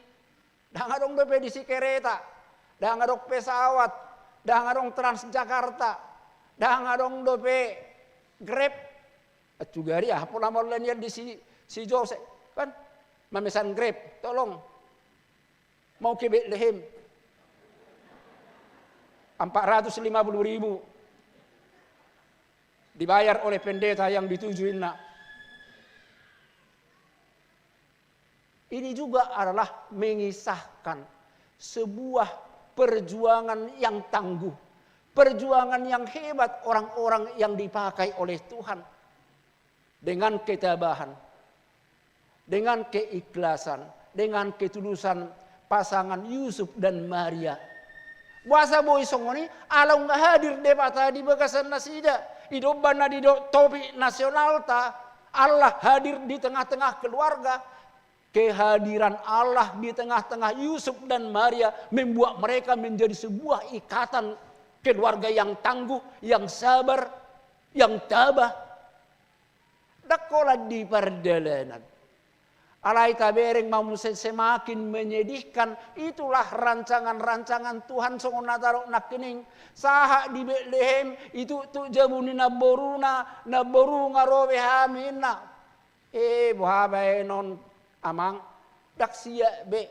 ndang adong dope disi kereta, ndang adong pesawat, Ndang adong Transjakarta, ndang adong dope Grab. Acu gari, aha pola mauliate nian di si, si Josep, kan? Mamesan Grab, tolong. Mau ke Betlehem. Empat ratus lima puluh ribu. Dibayar oleh pendeta yang dituju, inna. Ini juga adalah mengisahkan sebuah perjuangan yang tangguh, perjuangan yang hebat orang-orang yang dipakai oleh Tuhan dengan ketabahan, dengan keikhlasan, dengan ketulusan pasangan Yusuf dan Maria. Boasa boi songon i? Ala nunga hadir Debata di bagasan nasida. I do umbahen na didok topik nasionalta, Allah hadir di tengah-tengah keluarga. Kehadiran Allah di tengah-tengah Yusuf dan Maria membuat mereka menjadi sebuah ikatan keluarga yang tangguh, yang sabar, yang tabah. Ndang holan di pardalanan. Alai tabereng ma muse semakin menyedihkan, itulah rancangan-rancangan Tuhan songon na tadok nangkining. Sahat di Betlehem, ituktuk jabu ni namboruna, namboru, nga ro be hami, inna. Eh, boha baenon, amang? Ndang siap be.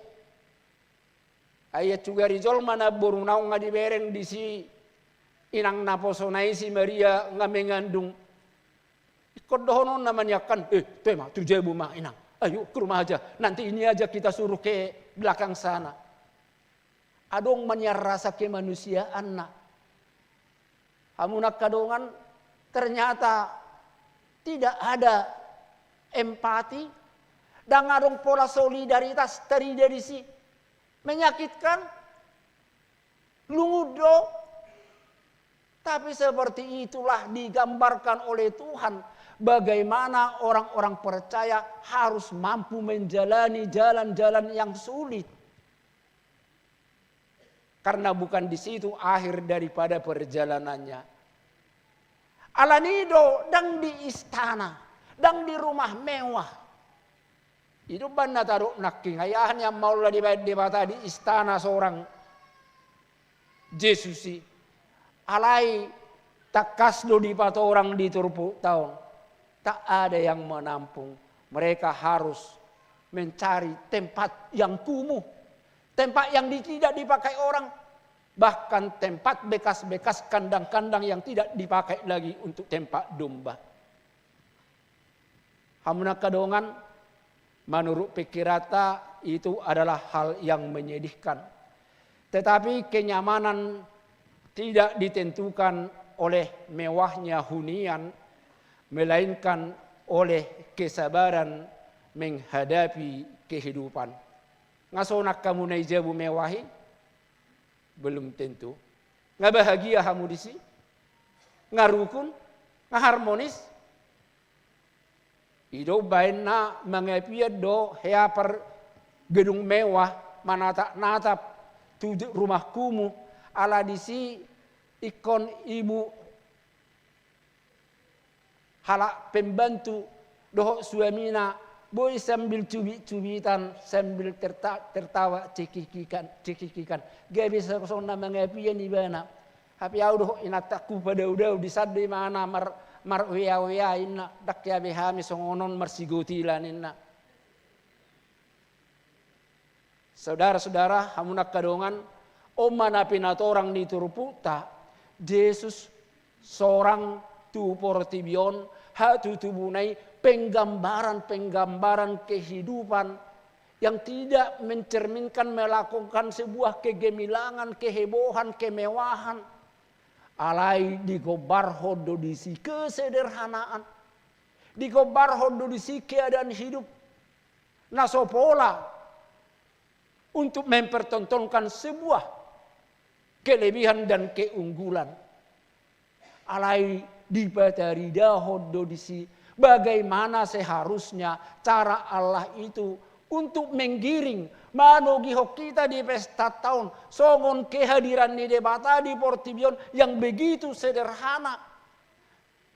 Ai acu gari jolma namboruna on, nga dibereng disi inang naposona i si Maria nga mengandung. Ingkon dohononna ma nian kan, eh, toe ma tu jabu ma, inang. Ayo ke rumah aja, nanti ini aja kita suruh ke belakang sana. Adong ma nian rasa kemanusiaanna. Hamu na angka dongan, ternyata tidak ada empati, ndang adong pola solidaritas tarida disi. Menyakitkan, lungun do. Tapi seperti itulah digambarkan oleh Tuhan, bagaimana orang-orang percaya harus mampu menjalani jalan-jalan yang sulit. Karena bukan di situ akhir daripada perjalanannya. Alani do ndang di istana, ndang di rumah mewah. I do umbahen na tadok nangkin, ai aha nian mauliate dibaen Debata di istana sorang Jesus i. Alai tangkas do dipatorang di turpukta on. Tak ada yang menampung. Mereka harus mencari tempat yang kumuh. Tempat yang di-, tidak dipakai orang. Bahkan tempat bekas-bekas kandang-kandang yang tidak dipakai lagi untuk tempat domba. Hamu na angka dongan, menurut pikiranta itu adalah hal yang menyedihkan. Tetapi kenyamanan tidak ditentukan oleh mewahnya hunian, melainkan oleh kesabaran menghadapi kehidupan. Nga sonang hamu na di jabu mewah i? Belum tentu. Nga bahagia hamu disi? Nga rukun? Nga harmonis? I do umbahen na mangapian do hea par gedung mewah, manatap-natap tu rumah kumuh, ala disi ingkon ibu halak pembantu dohot suamina boi sambil cubit-cubitan, sambil terta-, tertawa cekikikan, cekikikan. Gabe songon na mangapian ibana. Hape au dohot inantangku padao-dao, di san do imana mar-, mar-wea-wea inna, ndang hea be hami songon on marsigotilan inna. Saudara-saudara, hamu na angka dongan, on ma na pinatorang ni turpukta, Jesus sorang tu portibi on, hatutubuna i penggambaran-penggambaran kehidupan yang tidak mencerminkan, melakukan sebuah kegemilangan, kehebohan, kemewahan. Alai digombarhon do disi kesederhanaan. Digombarhon do disi keadaan hidup na so pola untuk mempertontonkan sebuah kelebihan dan keunggulan. Alai dipataridahon do disi bagaimana seharusnya cara Allah itu untuk menggiring, manogihon hita di pesta taon, songon kehadiran ni Debata di portibi on yang begitu sederhana.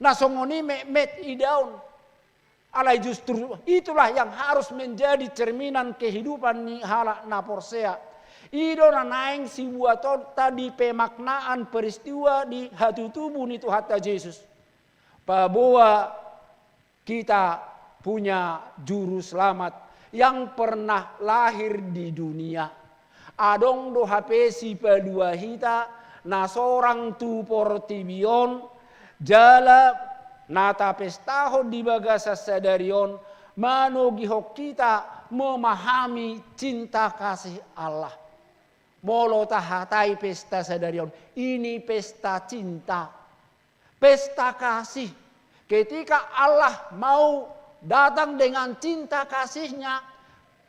Na songon i metmet idaon. Alai justru itulah yang harus menjadi cerminan kehidupan ni halak na porsea. I do na naeng sibuatonta di pemaknaan peristiwa di hatutubu ni Tuhanta Jesus. Paboa kita punya juru selamat yang pernah lahir di dunia. Adong do hape sipalua hita na sorang tu portibi on, jala na tapestahon di bagasan sadari on, manogihon hita memahami cinta kasih Allah. Molo tahatai pesta sadari on, ini pesta cinta. Pesta kasih. Ketika Allah mau datang dengan cinta kasih-Nya,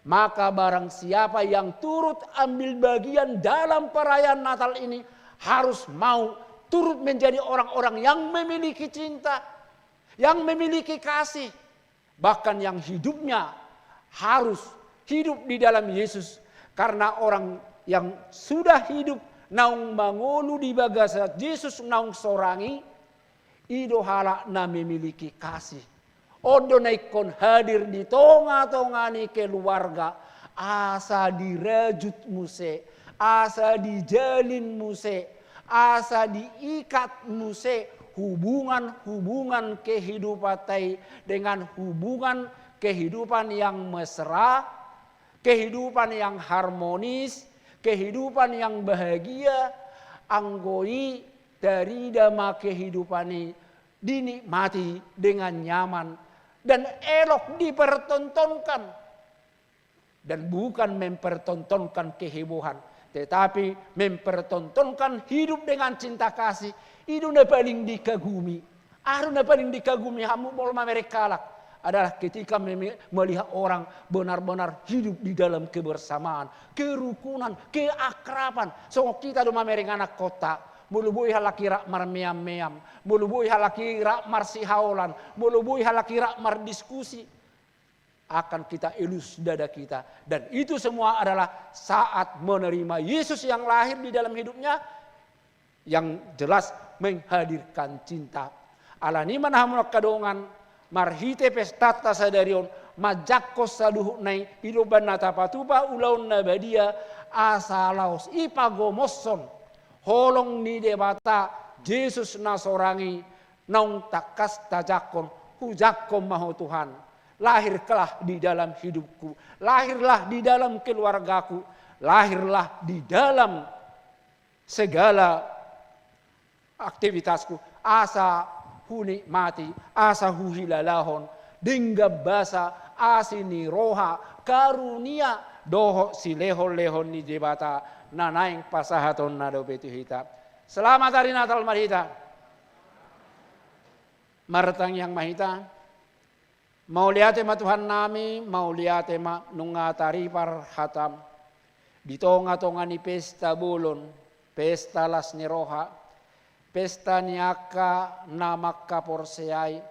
maka barang siapa yang turut ambil bagian dalam perayaan Natal ini harus mau turut menjadi orang-orang yang memiliki cinta, yang memiliki kasih, bahkan yang hidupnya harus hidup di dalam Yesus. Karena orang yang sudah hidup naung mangolu di bagasan Jesus naung sorang i, i do halak na memiliki kasih. On do na ingkon hadir di tonga-tonga ni keluarga, asa dirajut muse, asa dijalin muse, asa diikat muse hubungan-hubungan kehidupanta i dengan hubungan kehidupan yang mesra, kehidupan yang harmonis, kehidupan yang bahagia. Anggo i tarida ma kehidupan i dinikmati dengan nyaman dan elok dipertontonkan. Dan bukan mempertontonkan kehebohan, tetapi mempertontonkan hidup dengan cinta kasih. I do na paling dikagumi. Aha do na paling dikagumi hamu molo mamereng halak? Adalah ketika meme-, melihat orang benar-benar hidup di dalam kebersamaan, kerukunan, keakraban. Songon hita do mamereng anak kota. Molo boi halak i rap marmeam-meam, molo boi halak i rap marsihaolan, molo boi halak i rap mardiskusi, akan kita elus dada kita. Dan itu semua adalah saat menerima Yesus yang lahir di dalam hidupnya, yang jelas menghadirkan cinta. Alani i ma na hamu angka dongan, marhite pestanta sadari on, manjangkon saluhutna i, i do umbahen na tapatupa ulaon na badia, asa laos i pagomoshon holong ni Debata, Jesus na sorang i, naung tangkas tajangkon, hujangkon ma Ho Tuhan. Lahirlah di dalam hidupku, lahirlah di dalam keluargaku, lahirlah di dalam segala aktivitasku, asa hunikmati, asa huhilalahon denggan basa, asi ni roha, karunia dohot silehon-lehon ni Debata na naeng pasahatonna dope tu hita. Selamat Hari Natal marhite. Martangiang ma hita. Mauliate ma Tuhannami, mauliate ma nunga taripar hataM. Di tonga-tonga ni pesta bolon, pesta las ni roha, pesta ni angka na mangkaporseai,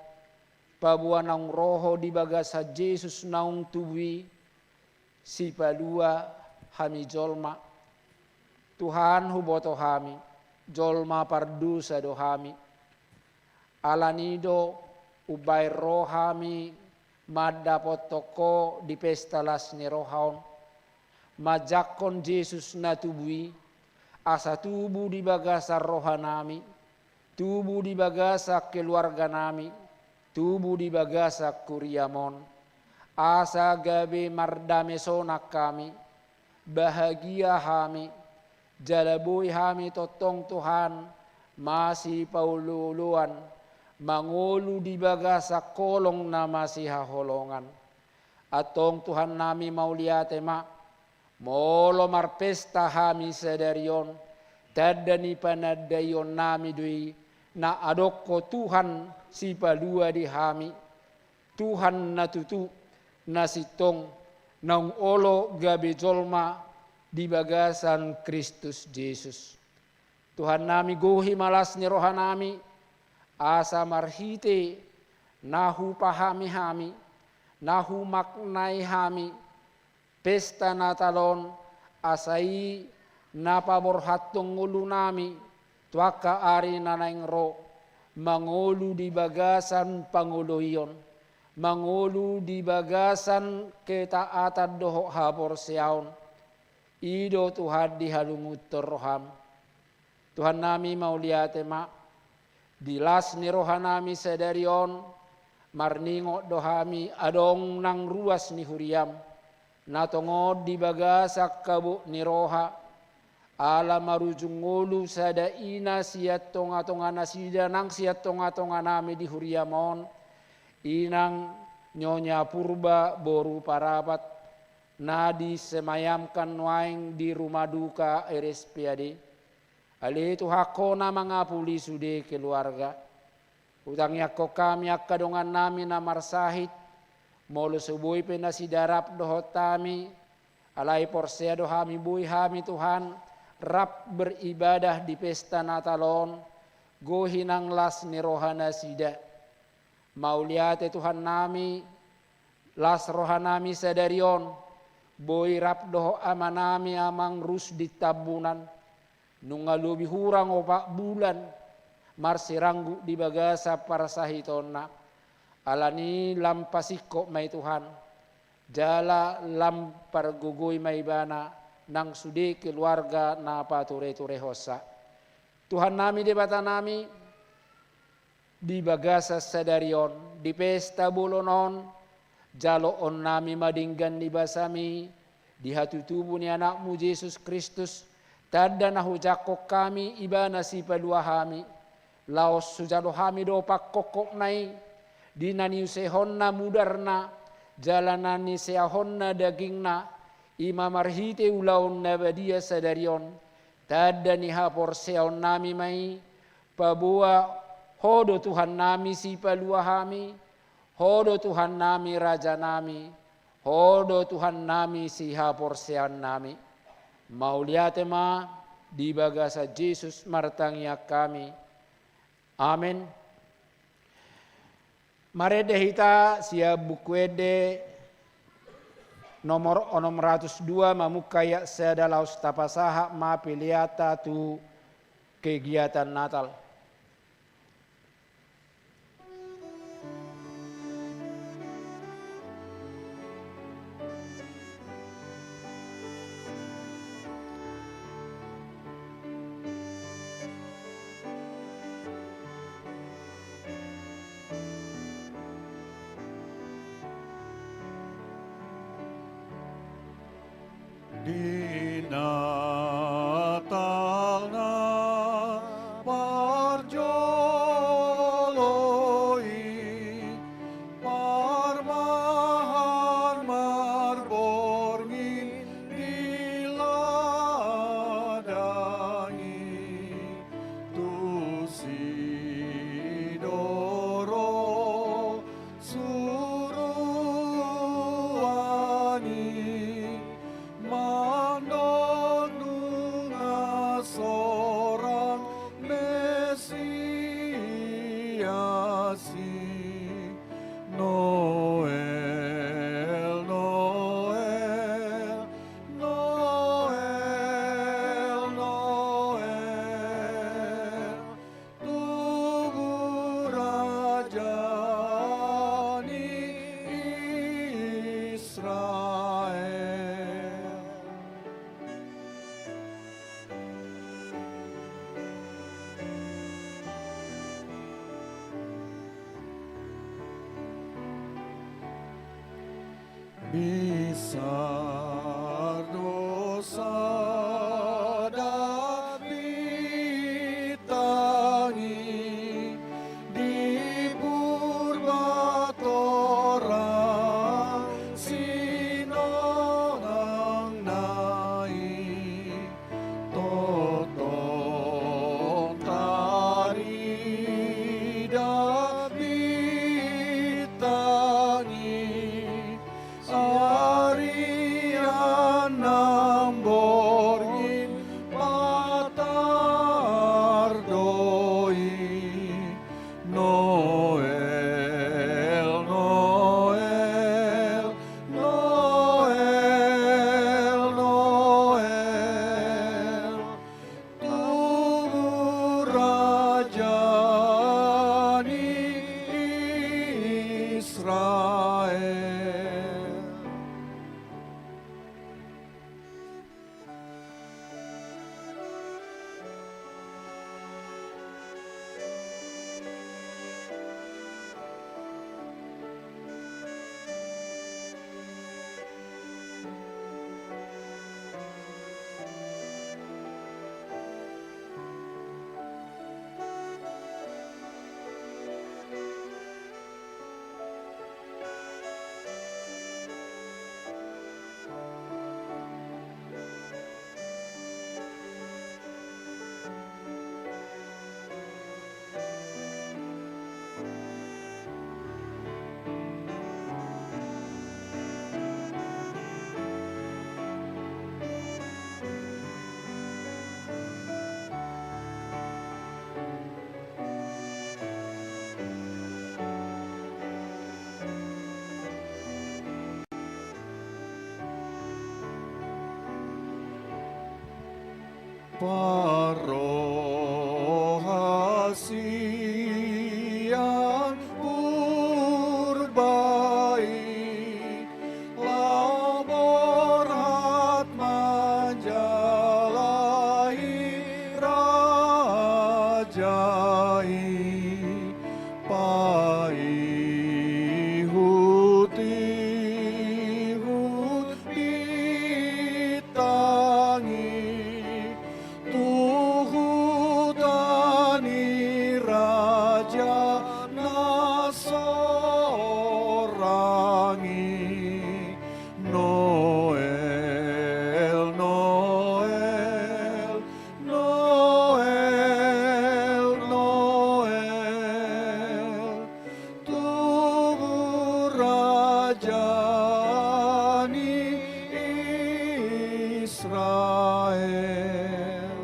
paboa naung ro Ho di bagasan Jesus naung tubu i, sipalua hami jolma. Tuhan, huboto hami, jolma pardosa do hami. Alani i do umbahen ro hami mandapothon Ho di pesta las ni roha on, manjangkon Jesus na tubu i, asa tubu di bagasan rohanami, tubu di bagasan keluarganami, tubu di bagasan kuriaM on, asa gabe mardame sonang hami, bahagia hami, jala boi hami tongtong Tuhan masipaolooloan, mangolu di bagasan holong na masihaholongan. Antong Tuhannami, mauliate ma, molo marpesta hami sadari on, tanda ni panandaionnami do i na adong Ho Tuhan sipalua di hami, Tuhan na tutu, na sintong, naung olo gabe jolma di bagasan Kristus Jesus. Tuhannami, gohi ma las ni rohanami, asa marhite na hupahami hami, na humaknai hami pesta Natal on, asa i na paborhathon ngolunami tu angka ari na naeng ro, mangolu di bagasan pangoloion, mangolu di bagasan ketaatan dohot haporseaon. I do Tuhan di halungunhon roham. Tuhannami, mauliate ma, di las ni rohanami sadari on, marningot do hami adong nang ruas ni huriam, na tongon di bagasan habot ni roha, ala marujung ngolu sada ina sian tonga-tonga nasida nang sian tonga-tonganami di huriam on, inang Nyonya Purba boru Parapat, na disemayamkan nuaeng di rumah duka R S P A D. Ale Tuhan, Ho na mangapuli sude keluarga. Hutangiangkon hami angka dongannami na marsahit, molo so boi pe nasida rap dohot hami, alai porsea do hami boi hami, Tuhan, rap beribadah di pesta Natal on, gohi nang las ni rohanasida. Mauliate Tuhannami, las rohanami sadari on, boi rap dohot amanami Amang Rusdi Tambunan, nunga lobi hurang opat bulan marsiranggut di bagasan parsahitonna. Alani lam pasingkop ma i Tuhan, jala lam pargogoi ma ibana nang sude keluarga na patureturehonsa. Tuhannami Debatanami, di bagasan sadari on, di pesta bolon on, jaloonnami ma denggan ni basami, di hatutubu ni Anakmu Jesus Kristus, tanda na hujangkon hami ibana Sipalua hami, laos hujalo hami do pangkophopna i, di na niusehonna mudarna, jala na niseahonna dagingna, i ma marhite ulaon na badia sadari on, tanda ni haporseaonnami ma i, paboa Ho do Tuhannami Sipalua hami, Ho do Tuhannami Rajanami, Ho do Tuhannami sihaporseaonnami. Mauliate ma, di bagasan Jesus martangiang hami. Amen. Marende hita sian Buku Ende nomor onom ratus dua, mamungka ayat sada laos tapasahat ma peleanta tu kegiatan Natal. Di Natal na parjolo i, parmahan marborngin di ladang i, tusi do ro suruan i, ma Parrohasian Purba i, laho borhat manjalahi raja i, paihut-ihut bintang i, tu huta ni raja na sorang i. Noel, Noel, Noel, Noel, tubu raja ni Israel.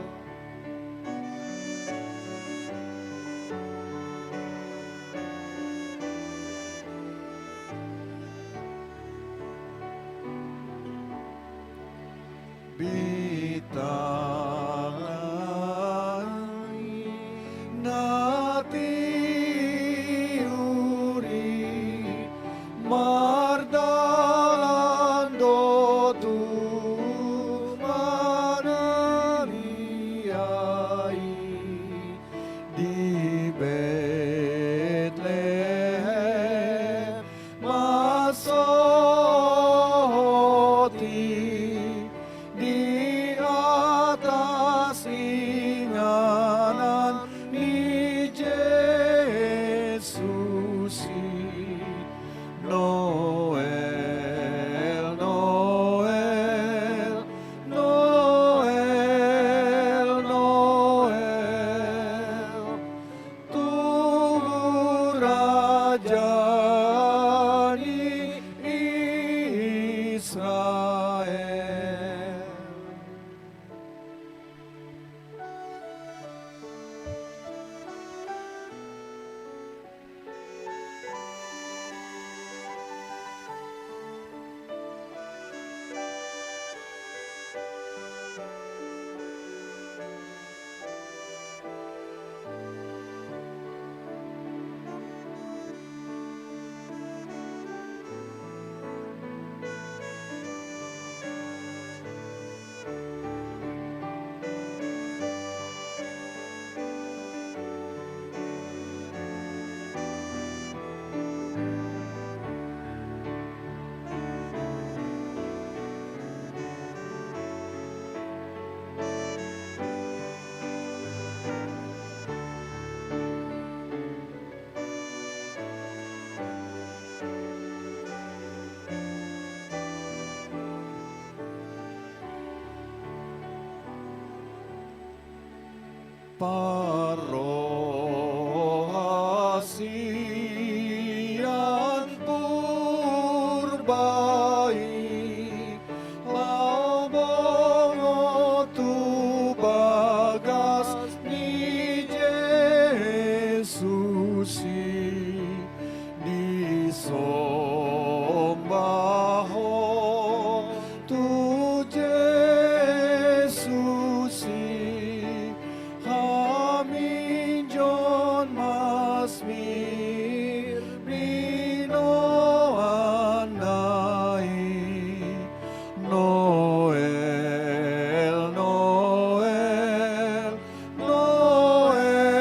Bintang i na tiur i, mardalan do tu Maria i di Betlehem. Mansohot i di atas inganan ni Jesus i. Noel, Noel, Noel, Noel, tubu raja ni Israel. Parrohasian Purba i, laho bongot tu bagas ni Jesus i, disombahon tu Jesus i, haminjon mas mir binoanna i. Noel, Noel, Noel,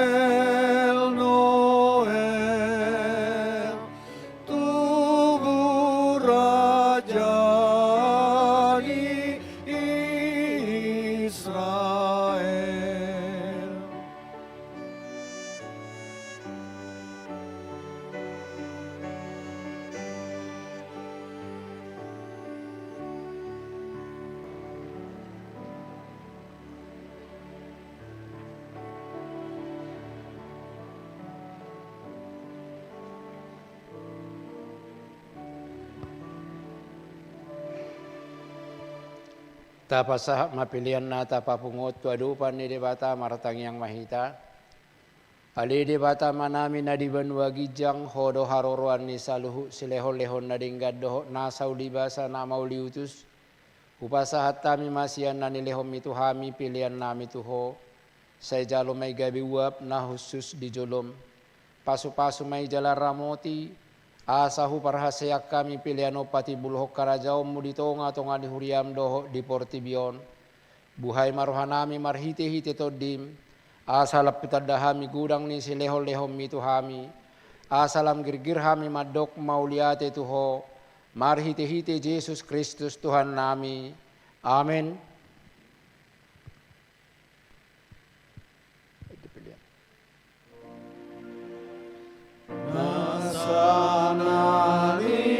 Noel, tubu raja ni Israel. Tapasahat ma peleanna, tapapungu tu adopan ni Debata. Martangiang ma hita. Ale Debata Amanami na di banua ginjang, Ho do haroroan ni saluhut silehonlehon na denggan dohot nasa ulibasa na mauliutus. Hupasahat hami ma sian na nilehonmi tu hami pelean nami tu Ho. Sai jalo ma i gabe uap na hushus di jolom. Pasupasu ma i jala ramoti, asa huparhaseang hami pelean on patimbulhon harajaonmu di tongatonga ni huriam dohot di portibi on. Buhai ma rohanami marhitehite Tondim, asa lam hutanda hami godang ni silehonlehonmi tu hami, asa lam girgir hami mandok mauliate tu Ho, marhitehite Jesus Kristus Tuhannami. Amen. Nasa na nilehonmi,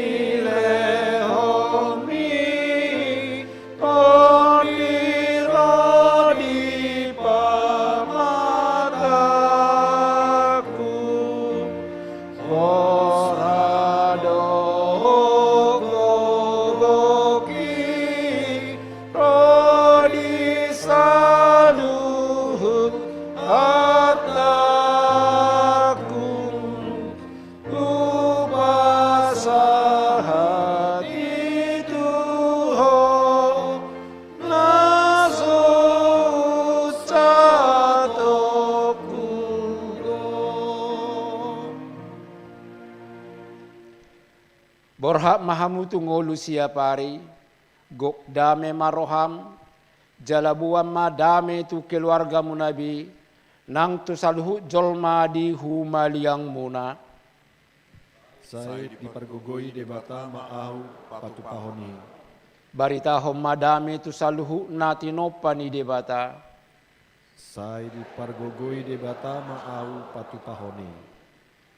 tondir ro di pamatangku, hora dohot gogo i, ro di saluhut hatangku, hupasahat i tu Ho, na so unsatongku do. Borhat ma hamu tu ngolu siapari, gok dame ma roham, jala boan ma dame tu keluargamuna be, nang tu saluhut jolma di humaliangmuna. Sai dipargogoi Debata ma ahu patupahon i. Baritahon ma dame tu saluhut na tinompa ni Debata. Sai dipargogoi Debata ma ahu patupahon i.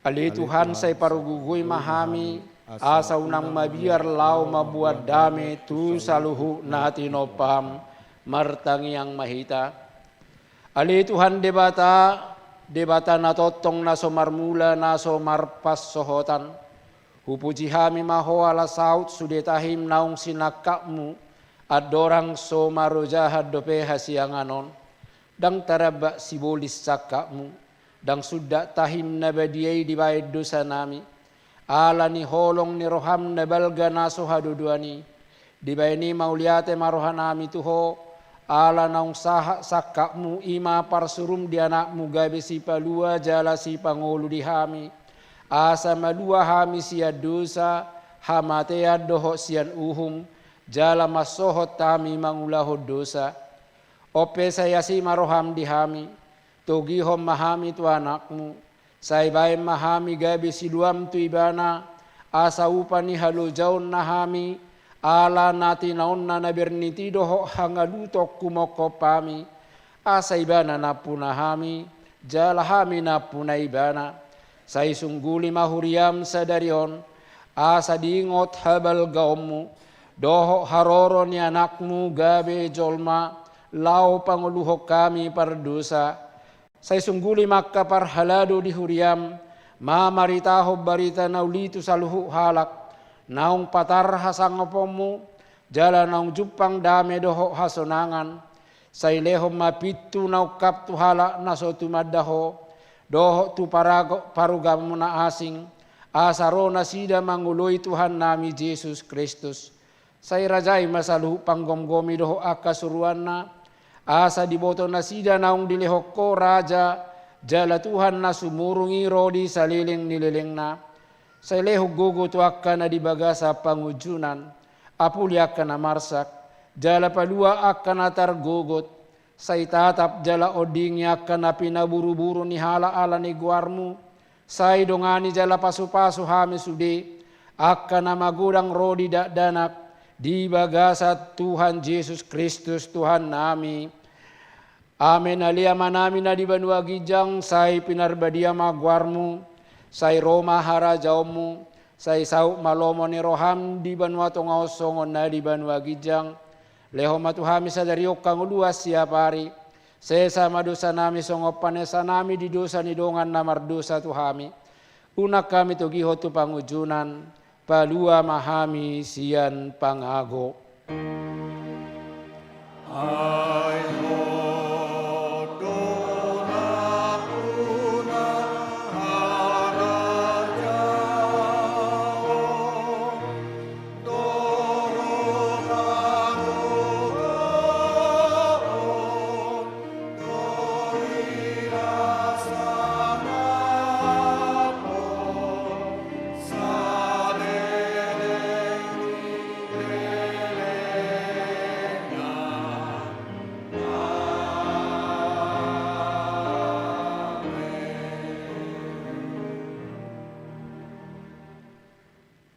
Ale Tuhan, sai pargogoi ma hami, asa unang mabiar laho mamboan dame tu saluhut na tinompam. Martangiang ma hita. Ale Tuhan Debata, Debata na tongtong, na so marmula, na so marpansohotan, hupuji hami ma Ho ala saut sude tahim naung sinangkapmu, andorang so marojahan dope hasiangan on. Ndang taramba sibolis sangkapmu, ndang sundat tahim na badia i dibaen dosanami. Ala ni holong ni roham na balga na so hadodoan i, dibaen i mauliate ma rohanami tu Ho, ala naung sahat sangkapmu, i ma parsurum di Anakmu gabe sipalua jala sipangolu di hami, asa malua hami sian dosa, hamatean dohot sian uhum, jala mansohot hami mangulahon dosa. On pe sai asi ma roham di hami, togihon ma hami tu Anakmu, sai baen ma hami gabe siluam tu Ibana, asa upa ni halojaonna hami, ala na tinaonna na bernit i dohot hangaluton humongkop hami, asa Ibana nampuna hami, jala hami nampuna Ibana. Sai sungguli ma huriam sadari on, asa diingot habalgaonmu, dohot haroro ni Anakmu gabe jolma, laho pangoluhon hami pardosa. Sai sungguli ma angka parhalado di huriam, mamaritahon barita na uli tu saluhut halak, naung patar hasangaponmu, jala naung jumpang dame dohot hasonangan. Sai lehon ma pintu na ungkap tu halak na so tumanda Ho, dohot tu parago-, parugamu na asing, asa ro nasida mangoloi Tuhannami Jesus Kristus. Sai rajai ma saluhut panggomgomi dohot angka suruanna, asa diboto nasida naung dilehon Ho raja, jala Tuhan na sumurung i ro di saleleng ni lelengna. Sai lehon gogo tu angka na di bagasan pangunjunan, apuli angka na marsak, jala palua angka na targogot. Sai tatap jala ondingi angka na pinaburuburu ni halak ala ni goarmu. Sai dongani jala pasupasu hami sude, angka na magodang ro di dakdanak, di bagasan Tuhan Jesus Kristus Tuhannami. Amen. Ale Amanami na di banua ginjang, sai pinarbadia ma goarmu, sai ro ma harajaonmu, sai saut ma lomo ni roham di banua tonga on songon na di banua ginjang. Lehon ma tu hami sadari on hangoluan siapari. Sesa ma dosanami songon panesanami di dosa ni dongan na mardosa tu hami. Unang hami togihon tu pangunjunan, palua ma hami sian pangago. Ai Ho do nampuna harajaon, dohot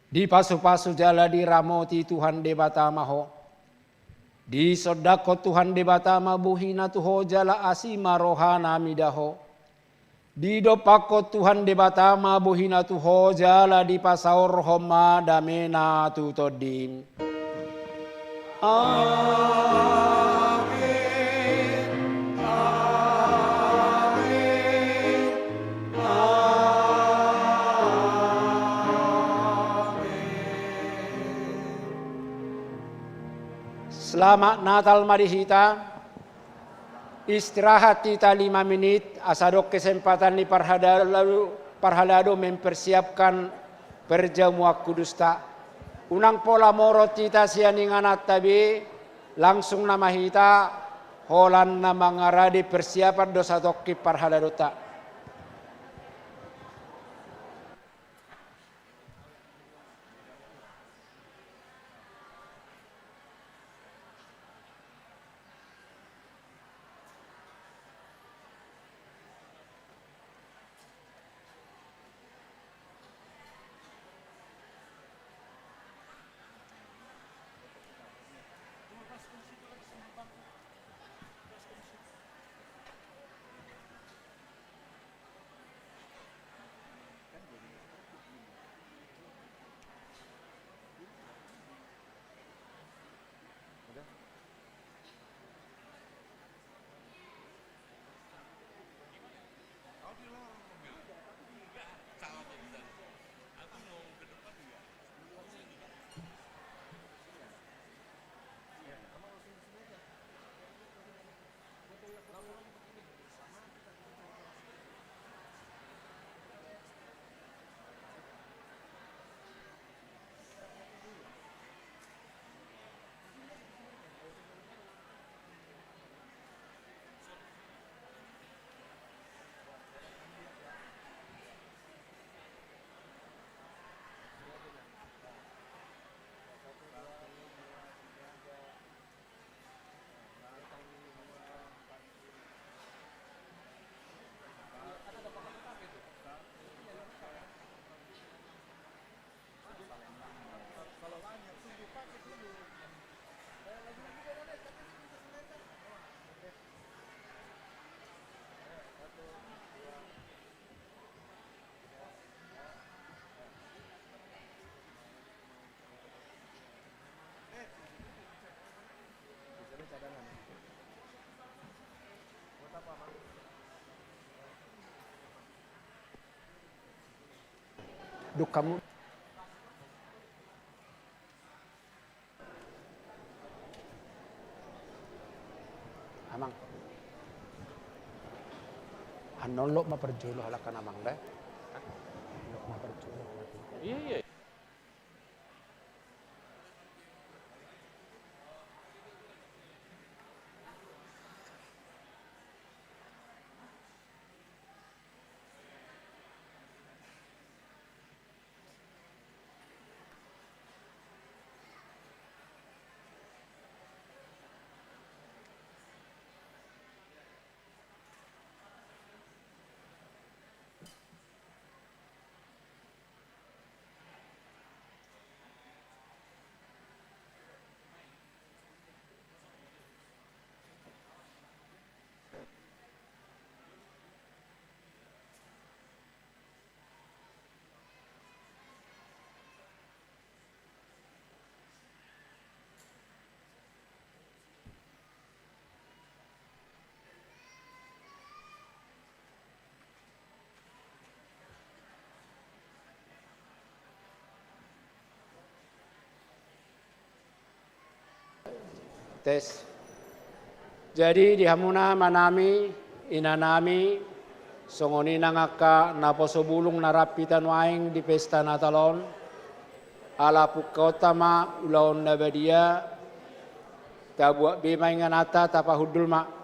Dipasupasu jala diramoti Tuhan Debata ma ho. Disondangkon Tuhan Debata ma bohina tu ho jala asi ma rohana mida ho. Didompakkon Tuhan Debata ma bohina tu ho jala dipasaorhon ma damena tu tondim. Amen. Amen. Amen. Selamat Natal ma di hita. Istirahat hita lima menit, asa adong kesempatan ni parhalado, parhalado mempersiapkan perjamuan kudusta. Unang pola morot hita sian ingananta be, langsung nama hita holan na mangarade persiapan do satongkin parhaladonta. Dung hamu. Amang. Annon lot ma parjolo halak kan amang da. Lot ma parjolo. Iya, iya. Tes. Jadi di hamuna amanami, inanami, songon i nang angka naposo bulung na rap hita nuaeng di pesta Natal on, ala pungkaonta ma ulaon na badia, tabuat be ma ingananta, tapahundul ma.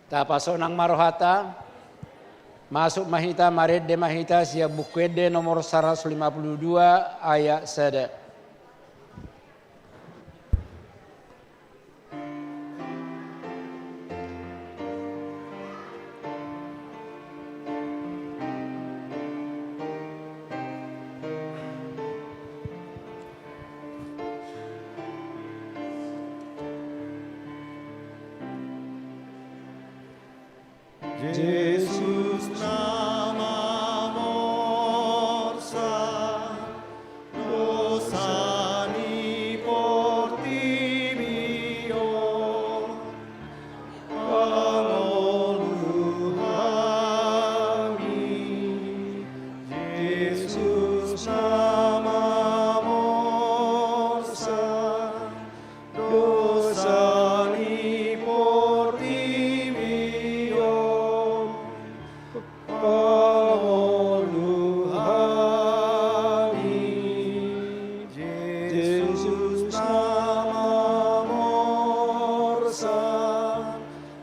Tapasonang ma rohanta. Masuk ma hita, marende ma hita sian Buku Ende nomor saratus lima puluh dua ayat sada. Jesus na mamorsan dosa ni portibi on, pangolu hami. Jesus na mamorsan dosa ni portibi on, pangolu hami. Jesus na mamorsan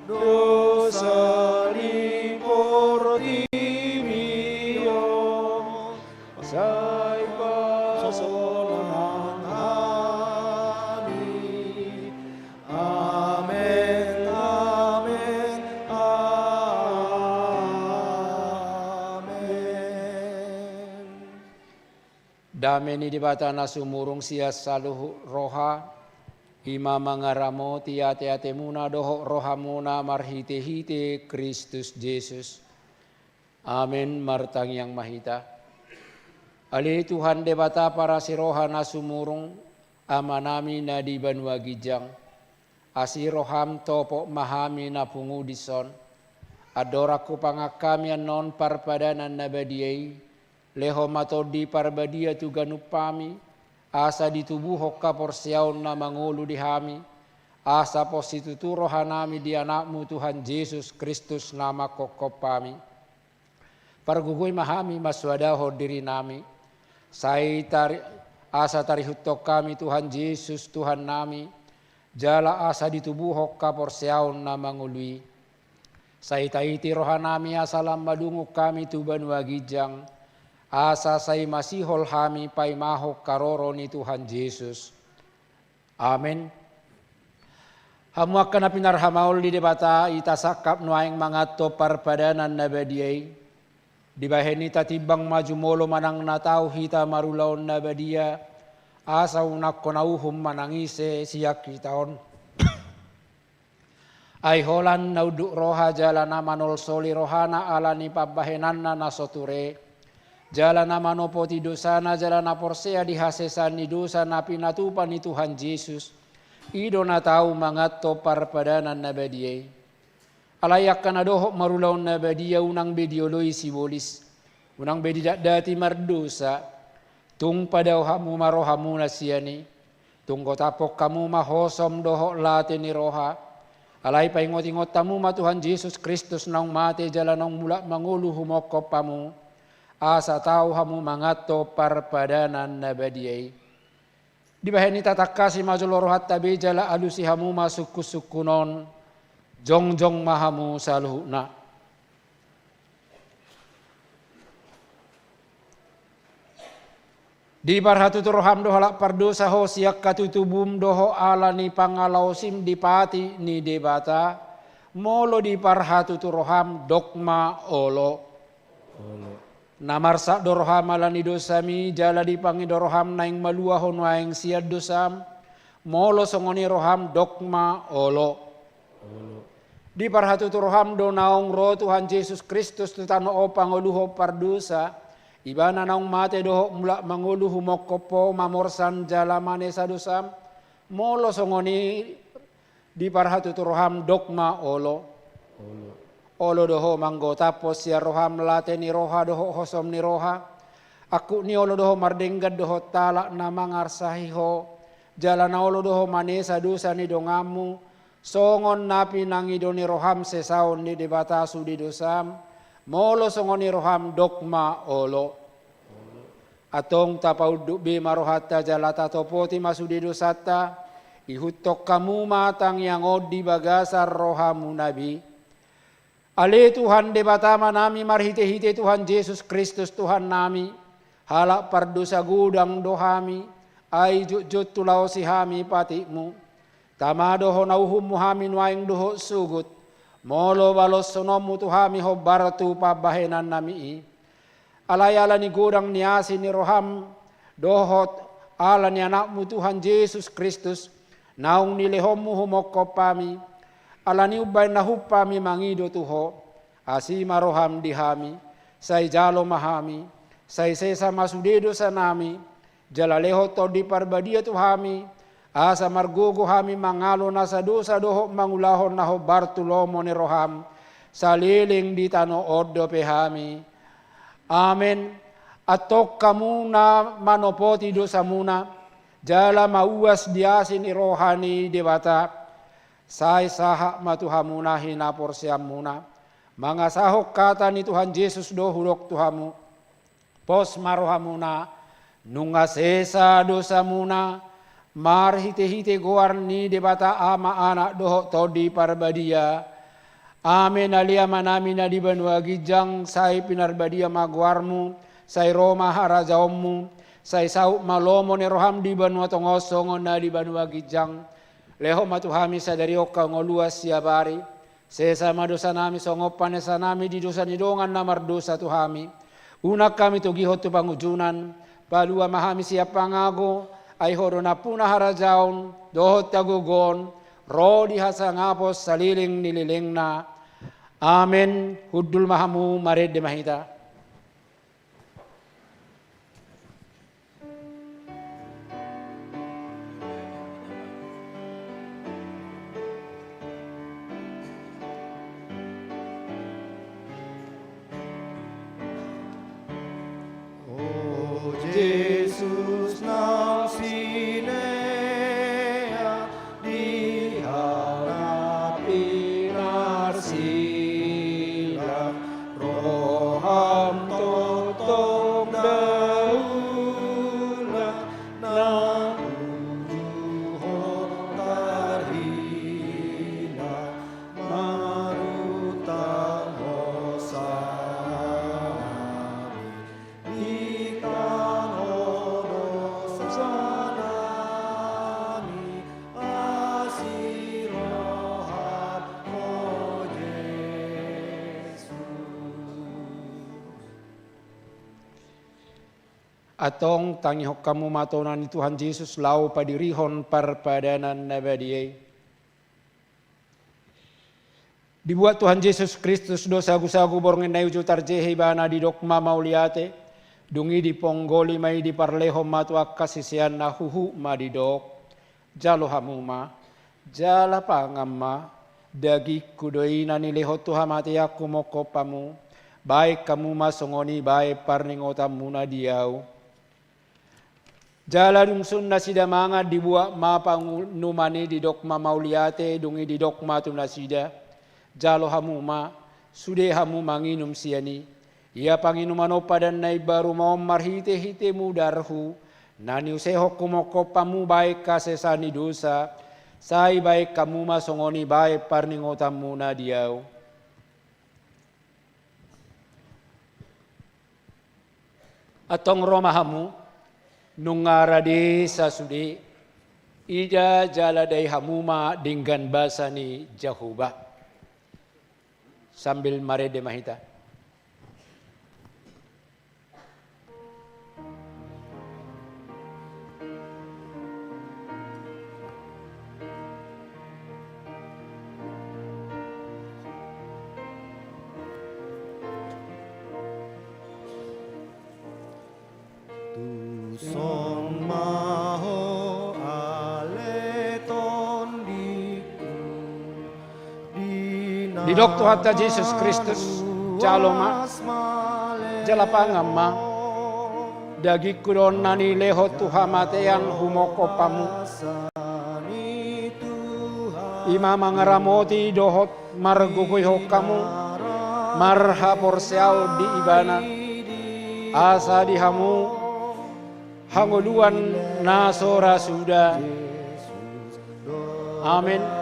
dosa ni portibi on, sai pasolan hami. Amen, amen, amen. Dame ni Debata na sumurung sian saluhut roha, i ma mangaramoti ateatemuna dohot rohamuna marhitehite Kristus Jesus. Amen. Martangiang ma hita. Ale Tuhan Debata parasi roha na sumurung, Amanami na di banua ginjang, asi roham topot ma hami na pungu dison. Andorang hupangan hami annon parpadanan na badia i, lehon ma Tondi Parbadia tu ganup hami, asa ditubuhon haporseaon na mangolu di hami, asa pos situtu rohanami di Anakmu Tuhan Jesus Kristus na manghophop hami. Pargogoi ma hami mansoadahon dirinami, sai tari-, asa tarihuthon hami Tuhan Jesus Tuhannami, jala asa ditubuhon haporseaon na mangolu i. Sai taiti rohanami asa lam madungdung hami tu banua ginjang, asa sai masihol hami paimahon haroro ni Tuhan Jesus. Amen. Hamu angka na pinarhamaol di Debata, hita sangkap nuaeng manganhon parpadanan na badia i. Dibahen i tatimbang ma jumolo manang na tau hita marulaon na badia, asa unang hona uhum manang ise sian hita on. Ai holan na unduk roha jala na manolsoli rohana ala ni pambahenanna na so ture, jala na manopoti dosana jala na porsea di hasesaan ni dosa na pinatupa ni Tuhan Jesus, i do na tau manganhon parpadanan na badia i. Alai angka na dohot marulaon na badia unang be dioloi sibolis, unang be didatdati mardosa, tung padao hamu ma rohamuna sian i. Tung gotaphon hamu ma hosom dohot late ni roha. Alai paingotingot hamu ma Tuhan Jesus Kristus naung mate jala naung mulak mangolu humongkop hamu, asa tau hamu manganhon parpadanan na badia i. Dibahen i tatangkasi ma jolo rohanta be jala alusi hamu ma sungkunsungkun on. Jongjong ma hamu saluhutna. Diparhatutu roham do halak pardosa ho sian hatutubum dohot ala ni pangalaosim di patik ni Debata, molo diparhatutu roham dok ma olo. Olo. Na marsak do roham ala ni dosami, jala dipangido roham naeng malua ho nuaeng sian dosam, molo songon i roham dok ma olo. Olo. Diparhatutu roham do naung ro Tuhan Jesus Kristus tu tano on pangoluhon pardosa, Ibana naung mate dohot mulak mangolu humongkop ho mamorsan jala manesa dosam, molo songon i diparhatutu roham dok ma olo. Olo. Olo do ho manggotaphon sian roham late ni roha dohot hosom ni roha. Angkup ni olo do ho mardenggan dohot halak na mangarsahi ho, jala na olo do ho manesa dosa ni donganmu, songon na pinangido ni roham sesaon ni Debata sude dosam, molo songon i roham dok ma olo. Antong tapaunduk be ma rohanta jala tatopoti ma sude dosanta, ihuthon hamu ma tangiang on di bagasan rohamuna be. Ale Tuhan Debata Amanami, marhitehite Tuhan Jesus Kristus Tuhannami, halak pardosa godang do hami, ai jotjot hulaosi hami patikmu. Tama do hona uhummu hami nuaeng dohot sogot, molo baloshononmu tu hami hombar tu pambahenannami i. Alai ala ni godang ni asi ni roham, dohot ala ni Anakmu Tuhan Jesus Kristus, naung nilehonmu humongkop hami, ala ni umbahen na humpa hami mangido tu Ho, asi ma roham di hami, sai jalo ma hami, sai sesa ma sude dosanami, jala lehon Tondi Parbadia tu hami, asa margogo hami mangalo nasa dosa dohot mangulahon na hombar tu lomo ni roham, saleleng di tano on dope hami. Amen. Antong hamu na manopoti dosamuna, jala mauas di asi ni roha ni Debata, sai sahat ma tu hamuna hinaporseaonmuna. Mangasahon hata ni Tuhan Jesus do hudok tu hamu. Pos ma rohamuna, nunga sesa dosamuna, marhitehite goar ni Debata Ama, Anak dohot Tondi Parbadia. Amen. Ale Amanami na di banua ginjang, sai pinarbadia ma goarmu, sai ro ma harajaonmu, sai saut ma lomo ni roham di banua tonga on songon na di banua ginjang. Lehon ma tu hami sadari on hangoluan siapari. Sesa ma dosanami songon panesanami di dosa ni dongan na mardosa tu hami. Unang hami togihon tu pangunjunan, palua ma hami sian pangago, ai Ho do nampuna harajaon, dohot hagogoon, ro di hasangapon saleleng ni lelengna. Amen. Hundul ma hamu, marende ma hita. O Jesus naung silean di hau na pinarsilang, roham tongtong daula, na uju Ho tarhina, marutang hosana. Di tano dosanami, asi roham, o Jesus. Antong tangihon hamu ma tona ni Tuhan Jesus laho padirihon parpadanan na badia i. Dibuat Tuhan Jesus Kristus do sagusagu borngin na i uju tarjehe Ibana, didok ma mauliate, dung i diponggoli ma i, diparlehon ma tu angka siseanna, huhut ma didok: Jalo hamu ma, jala pangan ma, dagingku do i na nilehon tu hamatean humongkop hamu, baen hamu ma songon i baen parningotanmuna di ahu. Jala dung sun nasida mangan, dibuat ma pangunuman i, didok ma mauliate, dung i didok ma tu nasida: Jalo hamu ma, sude hamu manginum sian i. Ia panginuman on padan na imbaru ma on marhitehite mudarhu, na niusehon humongkop hamu baen hasesaan ni dosa, sai baen hamu ma songon i baen parningotanmuna di ahu. Antong ro ma hamu, nunga rade sasude, ida jala dai hamu ma denggan basa ni Jahowa. Sambil marende ma hita. Tuson ma ho ale tondingku. Didok Tuhanta Jesus Kristus: Jalo ma, jala pangan ma, dagingku do on na nilehon tu hamatean humongkop hamu. I ma mangaramoti dohot margogoihon hamu marhaporseaon di Ibana, asa di hamu hangoluan na so ra suda. Amen.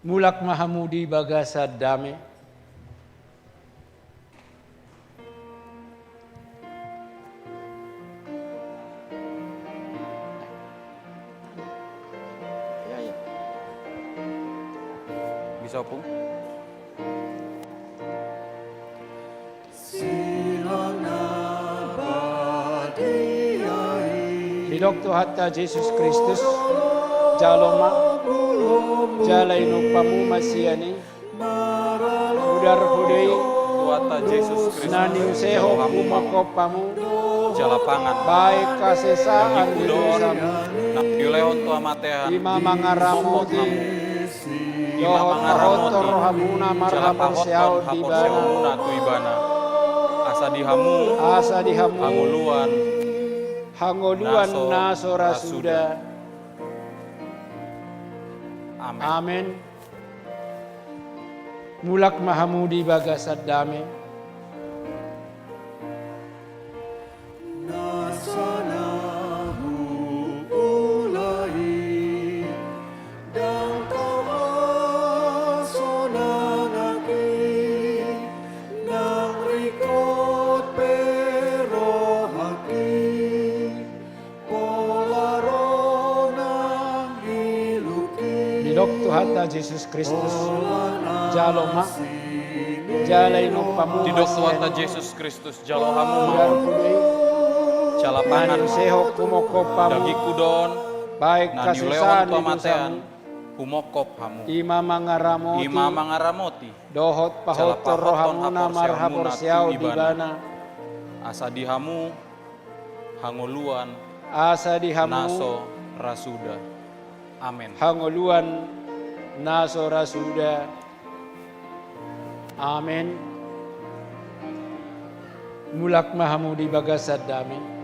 Mulak ma hamu di bagasan dame. Bisa, Ompung? Didok Tuhanta Jesus Kristus, jalo ma, jala inumpamu ma sian i, mudar hudei, Tuhanta Jesus Kristus, na niusehon hamu ma hompamu, jala pangan, baen hasesaan ni dosamu, na niulehon tu hamatean, i ma mangaramoti, ima mangaramoti, dohot pahothon rohamuna, jala pahothon marhaporseaon di haporseaonmuna tu ibana. Asa di hamu, asa di hamu, hangoluan, hangoluan na so rasuda. Amen. Amen. Mulak ma hamu di bagasan dame. Nasa na huula i, ndang tama sonang ahu i, ndang ringkot pe rohangki, pola ro nang ilungki. Didok Tuhanta Jesus Kristus, jalo ma, jala inumpamu ma sian i. Didok Tuhanta Jesus Kristus, jalo hamu ma on, jala pangan ma. Dagingku do on, na niulehon tu hamatean, humongkop hamu. I ma mangaramoti. I ma mangaramoti. Dohot pahothon rohamuna marhaporseaon tu ibana. Asa di hamu hangoluan, asa di hamu na so ra suda. Amen. Hangoluan na so ra suda. Amen. Mulak ma hamu di bagasan dame.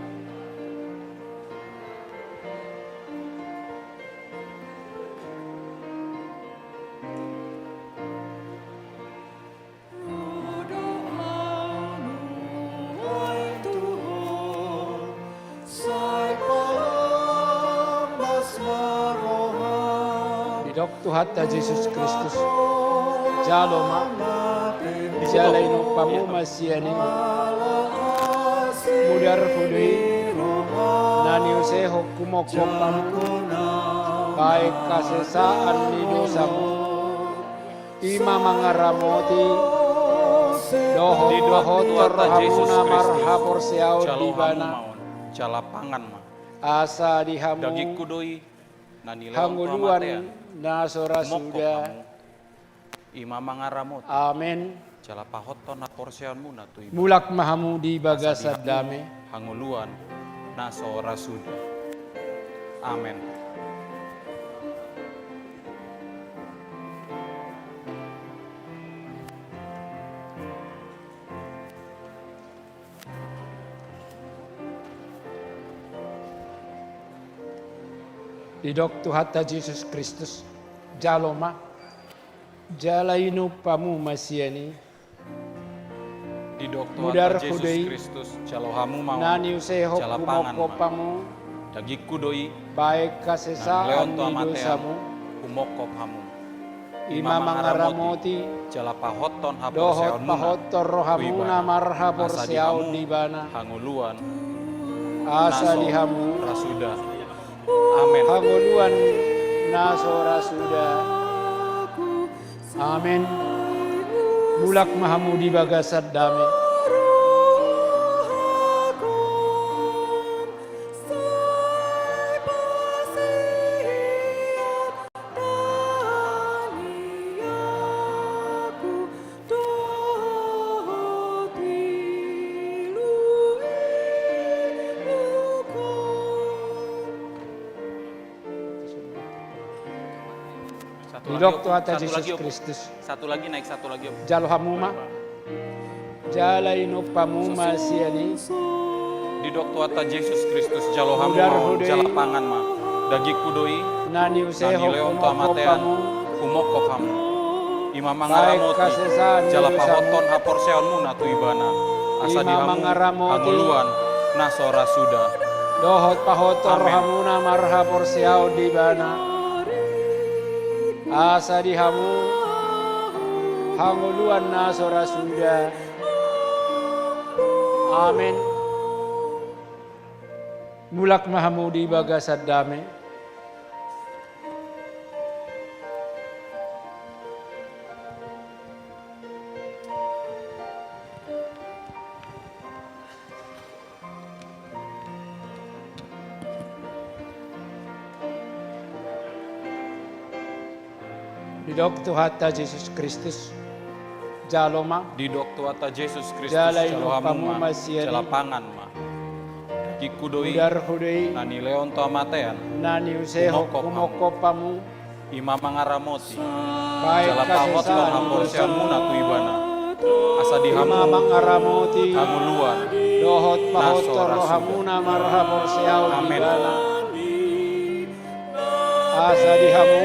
Didok Tuhanta Jesus Kristus, jalo ma, jala inumpamu ma sian i. Mudarhu do i, na niusehon humongkop hamu, baen hasesaan ni dosamu. I ma mangaramoti. Dohot pahothon rohamuna marhaporseaon di ibana. Jalo hamu ma on, jala pangan ma. Asa di hamu. Dagingku do i, na niulehon tu hamatean, humongkop hamu. I ma mangaramoti. Amen. Jala pahothon haporseaonmuna tu ibana. Mulak ma hamu di bagasan dame. Asa di hamu hangoluan na so ra suda. Amen. Didok Tuhanta Jesus Kristus, jalo ma, jala inumpamu ma sian i. Didok Tuhanta Jesus Kristus, jalo hamu ma on, jala pangan ma. Mudarhu do i, na niusehon humongkop hamu. Dagingku do i, baen hasesaan ni dosamu. Na niulehon tu hamatean, humongkop hamu. I ma mangaramoti. Jala pahothon haporseaonmuna. Dohot pahothon rohamuna marhaporseaon di ibana. Asa di hamu hangoluan. Asa di hamu. Na so ra suda. Amen. Hangoluan na so ra suda. Amen. Mulak ma hamu di bagasan dame. Didok Tuhanta Jesus Kristus. Satu lagi, naik satu lagi, Om. Jalo hamu ma. Jala inumpamu ma sian i. Didok Tuhanta Jesus Kristus, jalo hamu ma on, jala pangan ma. Dagingku do i, na niulehon tu hamatean, humongkop hamu. I ma mangaramoti. Jala pahothon haporseaonmuna tu ibana. Asa di hamu hangoluan na so ra suda. Dohot pahothon rohamuna marhaporseaon di ibana. Asa di hamu hangoluan na so ra suda. Amen. Mulak ma hamu di bagasan dame. Didok Tuhanta Jesus Kristus, jalo ma. Didok Tuhanta Jesus Kristus, jalo hamu ma, jala pangan ma. Dagingku do i, na nilehon tu hamatean, na niusehon humongkop hamu. I ma mangaramoti. Jala pahothon haporseaonmuna tu ibana. Asa di hamu hangoluan dohot pahothon rohamuna marhaporseaon di ibana. Asa di hamu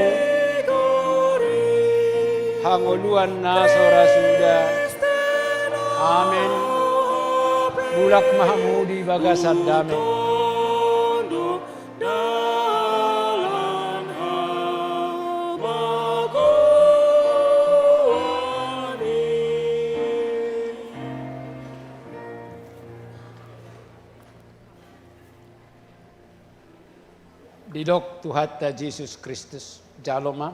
hangoluan na so ra suda. Amen. Mulak ma hamu di bagasan dame. Didok Tuhanta Jesus Kristus, jalo ma.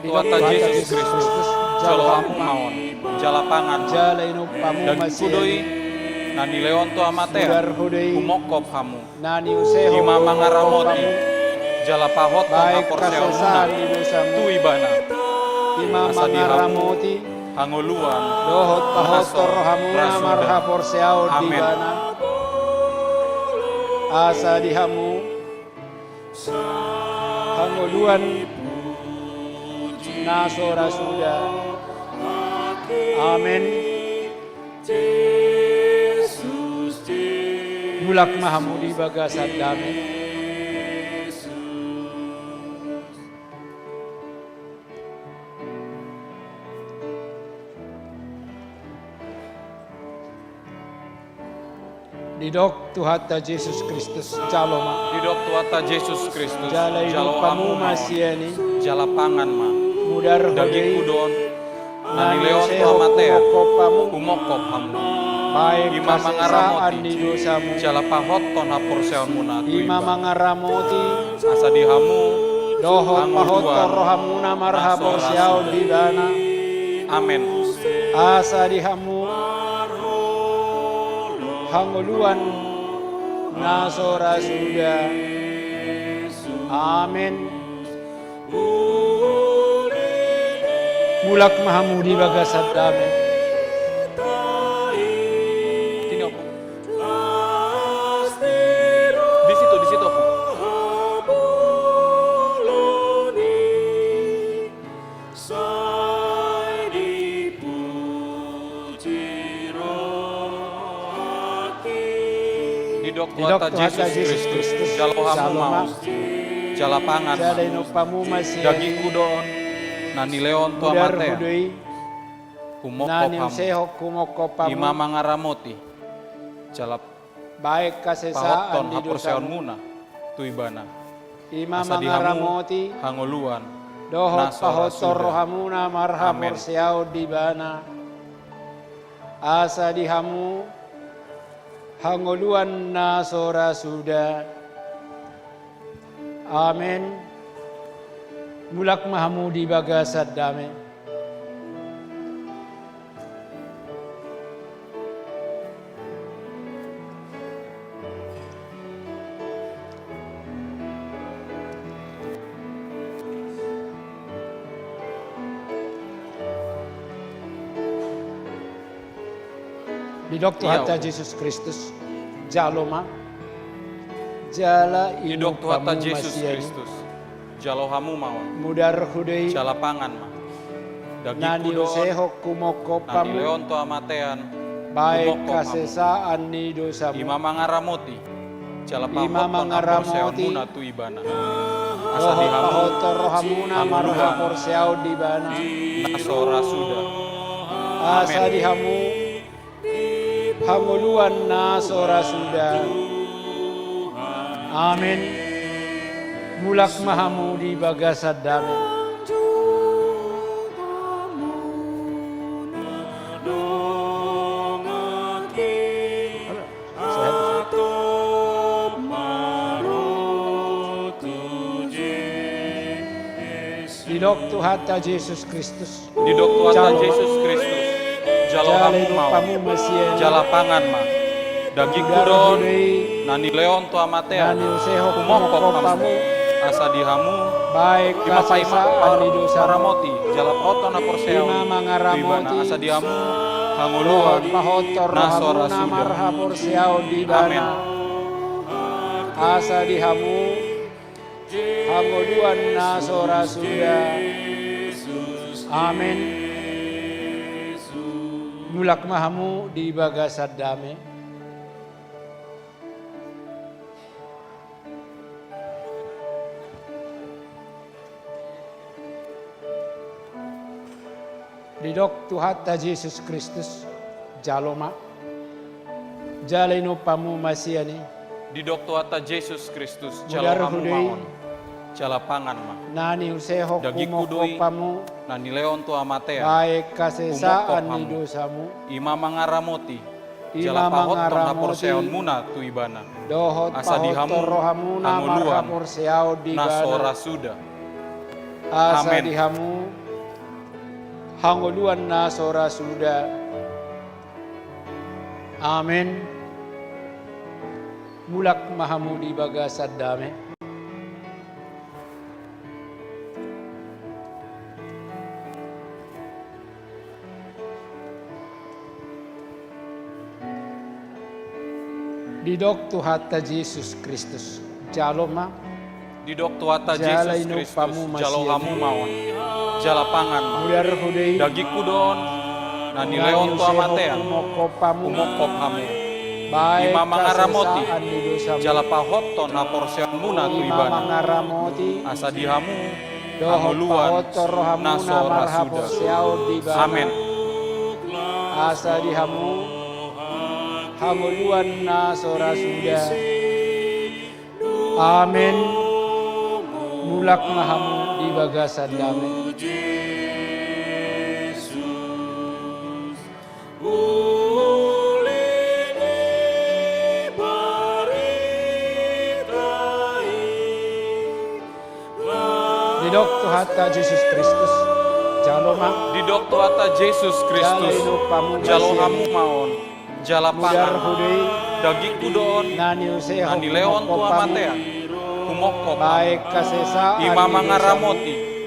Tuhanta Jesus Kristus, jalo hamu ma on, jala pangan ma. Jala inum hamu ma sian i. Dagingku do i, na nilehon tu hamatean, mudar hu do i, humongkop hamu. Na niusehon hamu. Ima mangaramoti, jala pahothon haporseaonmuna tu ibana. Ima mangaramoti. Asa di hamu hangoluan, dohot pahothon rohamuna marhaporseaon di ibana. Amen. Asa di hamu hangoluan na so ra suda. Amen. Mulak ma hamu di bagasan dame. Didok Tuhanta Jesus Kristus, jalo ma. Didok Tuhanta Jesus Kristus, jalo hamu ma on, jala pangan ma. Dagingku do on, na nilehon tu hamatean, humongkop hamu. Ima mangaramoti, jala pahothon haporseaonmuna tu ibana. Asa di hamu dohot pahothon rohamuna marhaporseaon di ibana. Amen. Asa di hamu hangoluan na so ra suda. Amen. Mulak ma hamu di bagasan dame. Sini, Ompung. Di situ, di situ, Ompung. Didok Tuhanta Jesus Kristus, jalo hamu ma on, jala pangan ma. Dagingku do on, na nilehon tu hamatean, humongkop hamu. Ima mangaramoti, jala pahothon haporseaonmuna tu ibana. Asa di hamu hangoluan dohot pahothon rohamuna marhaporseaon di ibana. Asa di hamu hangoluan na so ra suda. Amen. Mulak ma hamu di bagasan dame. Didok Tuhanta Jesus Kristus, jalo ma. Jala inum hamu ma sian i. Jalo hamu ma on. Mudar hu do i. Jala pangan ma. Dagingku do on. Na niusehon humongkop hamu. Na nilehon tu hamatean. Baen hasesaan ni dosamu. Ima mangaramoti. Jala pahothon haporseaonmuna tu ibana. Asa di hamu dohot pahothon rohamuna marhaporseaon di ibana. Na so ra suda. Asa di hamu hangoluan na so ra suda. Amen. Mulak ma hamu di bagasan dame. Didok Tuhanta Jesus Kristus. Didok Tuhanta Jesus Kristus. Jalo hamu ma on. Jala pangan ma. Dagingku do on, na nilehon tu hamatean. Humongkop hamu. Asa di hamu. Ima paima paramoti. Jala pahothon haporseaon. Ima mangaramoti. Asa di hamu. Hangoluan. Na so ra suda. Amen. Asa di hamu hangoluan na so ra suda. Amen. Mulak ma hamu di bagasan dame. Didok Tuhanta Jesus Kristus, jalo ma. Jala inumpamu ma sian i. Didok Tuhanta Jesus Kristus, jalo hamu ma on. Jala pangan ma. Na niusehon humongkop hamu. Dagingku do i, na nilehon tu hamatean. Baen hasesaan ni dosamu. Humongkop hamu. I ma mangaramoti. Jala pahothon haporseaonmuna tu Ibana. Dohot pahothon rohamuna marhaporseaon di Ibana. Asa di hamu hangoluan na so ra suda. Amen. Asa di hamu hangoluan na so ra suda. Amen. Mulak ma hamu di bagasan dame. Didok Tuhanta Jesus Kristus, jalo ma. Didok Tuhanta Jesus Kristus, jalo hamu ma on. Jala pangan ma. Dagingku do on, na nilehon tu hamatean. Humongkop hamu. I ma mangaramoti. Jala pahothon haporseaonmuna tu Ibana. Asa di hamu hangoluan na so ra suda. Amen. Asa di hamu hangoluan na so ra suda. Amen. Mulak ma hamu di bagasan dame. Didok Tuhanta Jesus Kristus, jalo ma. Didok Tuhanta Jesus Kristus, jalo hamu ma on. Jala pangan. Dagingku do on, na nilehon tu hamatean. Humongkop hamu. I ma mangaramoti.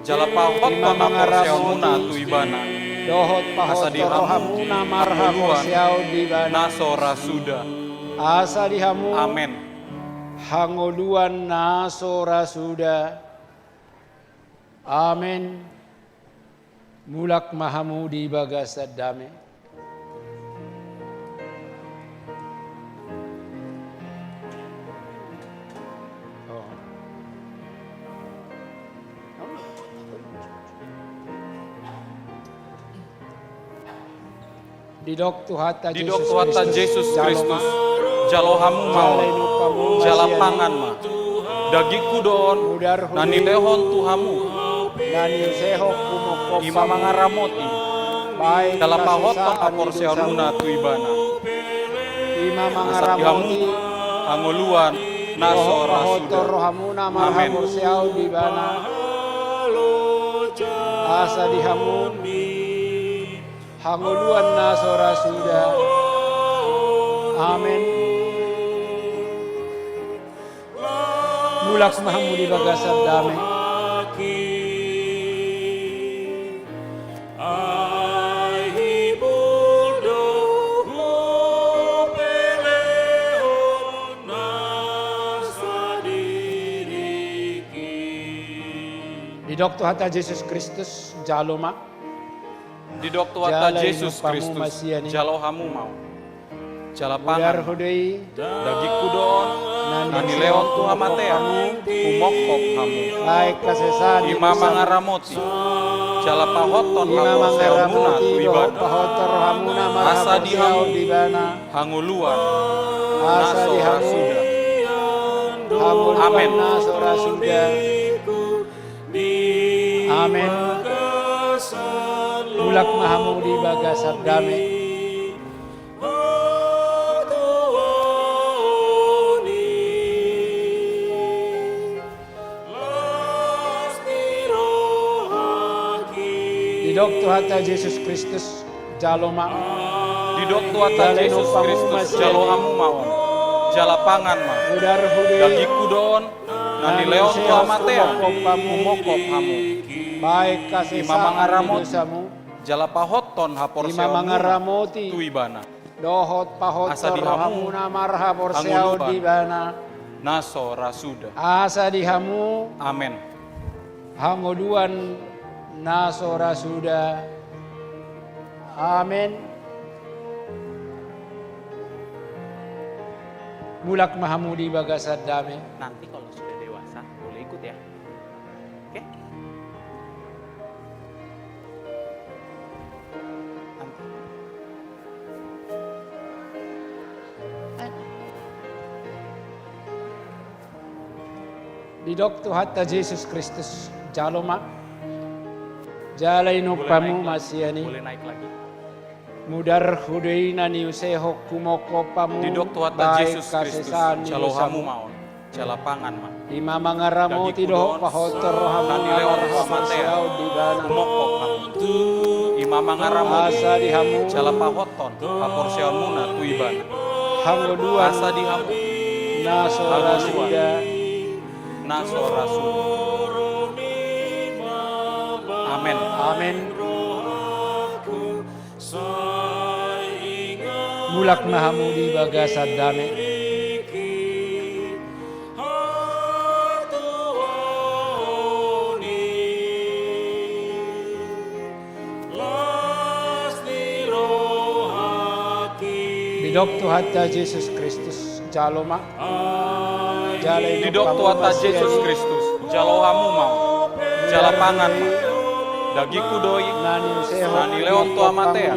Jala pahothon haporseaonmuna tu Ibana. Asa di hamu hangoluan na so ra suda. Asa di hamu. Amen. Hangoluan na so ra suda. Amen. Mulak ma hamu di bagasan dame. Didok Tuhanta Jesus Kristus, jalo hamu ma on. Jala pangan ma. Dagingku do on, na nilehon tu hamu. I ma mangaramoti. Jala pahothon haporseaonmuna tu Ibana. Asa di hamu hangoluan na so ra suda. Amen. Asa di hamu hangoluan na so ra suda. Amen. Mulak ma hamu di bagasan dame. Didok Tuhanta Jesus Kristus, jalo ma. Didok Tuhanta Jesus Kristus, jalo hamu ma on. Jala pangan. Dagingku do on, na nilehon tu hamatean, humongkop hamu. I ma mangaramoti. Jala pahothon haporseaonmuna tu Ibana. Asa di hamu hangoluan na so ra suda. Amen. Amen. Mulak ma hamu di bagasan dame. Didok Tuhanta Jesus Kristus, jalo ma. Didok Tuhanta Jesus Kristus, jalo hamu ma on. Jala pangan ma. Dagingku do on, na nilehon tu hamatean, humongkop hamu. I ma mangaramoti. Jala pahothon haporseaonmuna tu Ibana. Asa di hamu hangoluan. na so ra suda. Asa di hamu. Amen. Hangoluan na so ra suda. Amen. Mulak ma hamu di bagasan dame. Nanti kalau sudah dewasa, boleh ikut ya. Oke? Nanti. Didok Tuhanta Jesus Kristus, jalo ma. Jala inompa hamu ma sian i. Mudarhu do i na niusehon humongkop hamu. Didok Tuhanta Jesus Kristus, jalo hamu ma on. Jala pangan ma. I ma mangaramoti dohot pahothon rohamu na marhaporseaon di ibana. Humongkop hamu. I ma mangaramoti. Asa di hamu. Jala pahothon haporseaonmuna tu ibana. Hangoluan. Asa di hamu. Na so ra suda. Na so ra suda. Amen. Amen. Mulak ma hamu di bagasan dame. Didok Tuhanta Jesus Kristus, jalo ma. Didok Tuhanta Jesus Kristus, jalo hamu ma. Jala pangan ma. Dagingku do i na nilehon tu hamatean.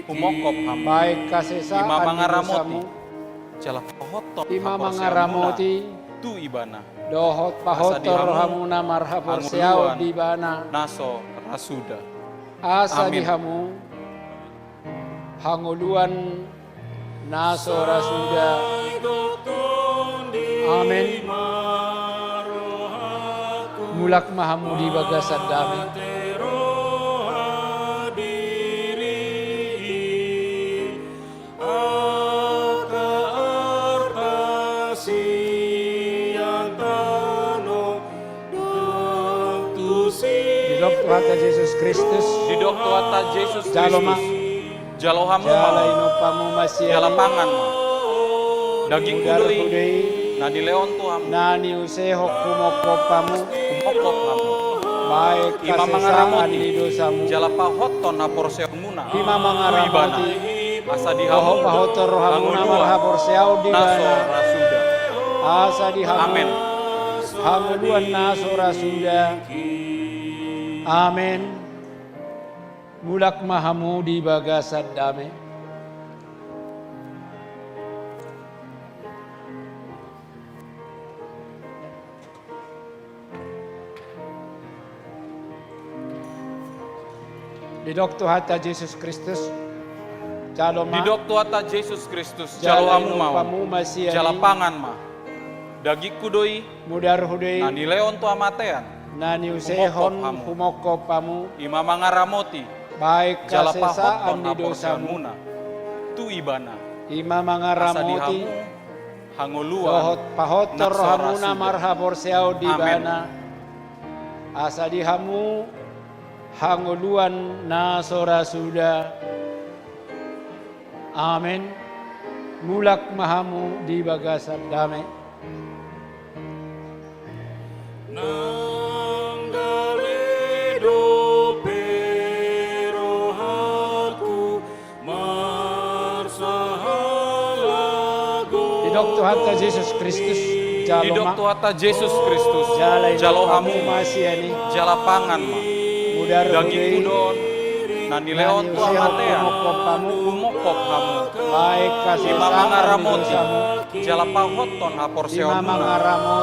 Humongkop hamu. Baen hasesaan di dosamu. Jala pahothon haporseaonmuna tu ibana. Dohot pahothon rohamu na marhaporseaon di ibana. Na so ra suda. Asa di hamu. Hangoluan na so ra suda. Amen. Mulak ma hamu di bagasan dame. Didok Tuhanta Jesus Kristus. Didok Tuhanta Jesus Kristus. Jalo ma. Jalo hamu ma. Jala inompa hamu ma sian i. Jala pangan ma. Dagingku do i na nilehon tu hamu. Na niusehon humongkop hamu. Humongkop hamu. Baen hasesaan di dosamu. I ma mangaramoti. Jala pahothon haporseaonmuna. I ma mangaramoti. Asa di hamu. Dohot pahothon rohamu na marhaporseaon di ibana. Na so ra suda. Asa di hamu. Amen. Hangoluan na so ra suda. Amen. Mulak ma hamu di bagasan dame. Didok Tuhanta Jesus Kristus, jalo ma. Didok Tuhanta Jesus Kristus, jalo hamu ma on. Jala pangan ma. Dagingku do i. Mudarhu do i. Na nilehon tu hamatean. Na niusehon humongkop hamu. I ma mangaramoti. Baen hasesaan di dosamu. Jala pahothon haporseaonmuna tu ibana. I ma mangaramoti. Asa di hamu. Hangoluan. Dohot pahothon rohamu na marhaporseaon di ibana. Amen. Asa di hamu hangoluan na so ra suda. Amen. Mulak ma hamu di bagasan dame. Nanggale dope rohangku. Didok Tuhanta Jesus Kristus, jalo ma. Didok Tuhanta Jesus Kristus, jalo hamu ma. Jala pangan ma. Dagingku do on na nilehon tu hamatean. Humongkop hamu. I ma mangaramoti. Jala pahothon haporseaonmuna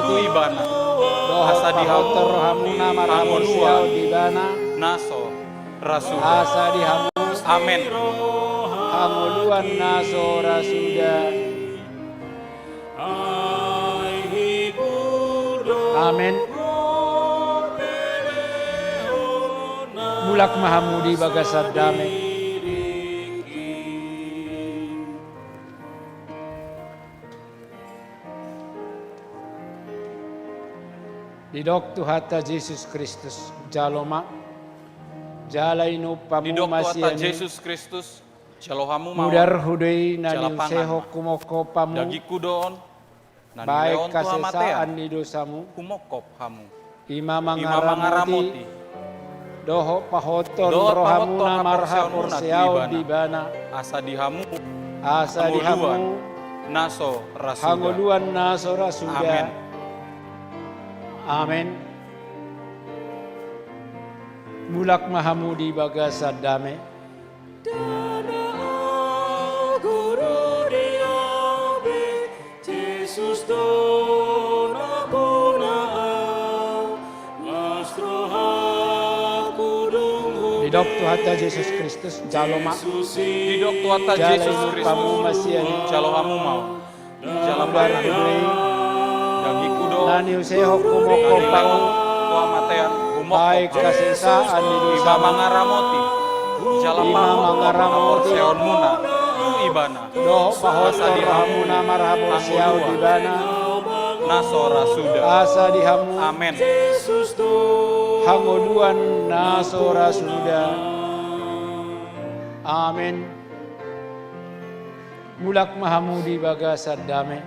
tu ibana. Asa di hamu. Hangoluan. Na so. Ra suda. Asa di hamu. Amen. Hangoluan na so ra suda. Amen. Mulak ma hamu di bagasan dame. Didok Tuhanta Jesus Kristus, jalo ma. Jala inompa hamu ma sian i. Didok Tuhanta Jesus Kristus, jalo hamu ma on. Mudarhu do i na niusehon humongkop hamu. Jala pangan ma. Dagingku do on. na nilehon tu hamatean, baen hasesaan ni dosamu, humongkop hamu. I ma mangaramoti, i ma mangaramoti, dohot pahothon, dohot pahothon rohamuna, rohamuna marhaporseaon tu Ibana, asa di hamu, asa di hamu, hangoluan na so ra suda. Hangoluan na so ra suda. Amen. Amen. Mulak ma hamu di bagasan dame. Ndada au guru di au be, Jesus do nampuna au, las rohangku dung hudei. Didok Tuhanta Jesus Kristus, jalo ma. Didok Tuhanta Jesus Kristus, jalo hamu ma au. Jala pangan ma. Mudar hudei. Dagingku do. Na niusehon humongkop hamu. Na nilehon tu hamatean. Humongkop hamu. Baen hasesaan ni dosamu. I ma mangaramoti. I ma mangaramoti. Jala pahothon haporseaonmuna tu Ibana. Dohot pahothon rohamuna marhaporseaon tu Ibana. Asa di hamu, hangoluan na so ra suda. Amen. Asa di hamu, hangoluan na so ra suda. Amen. Mulak ma hamu di bagasan dame.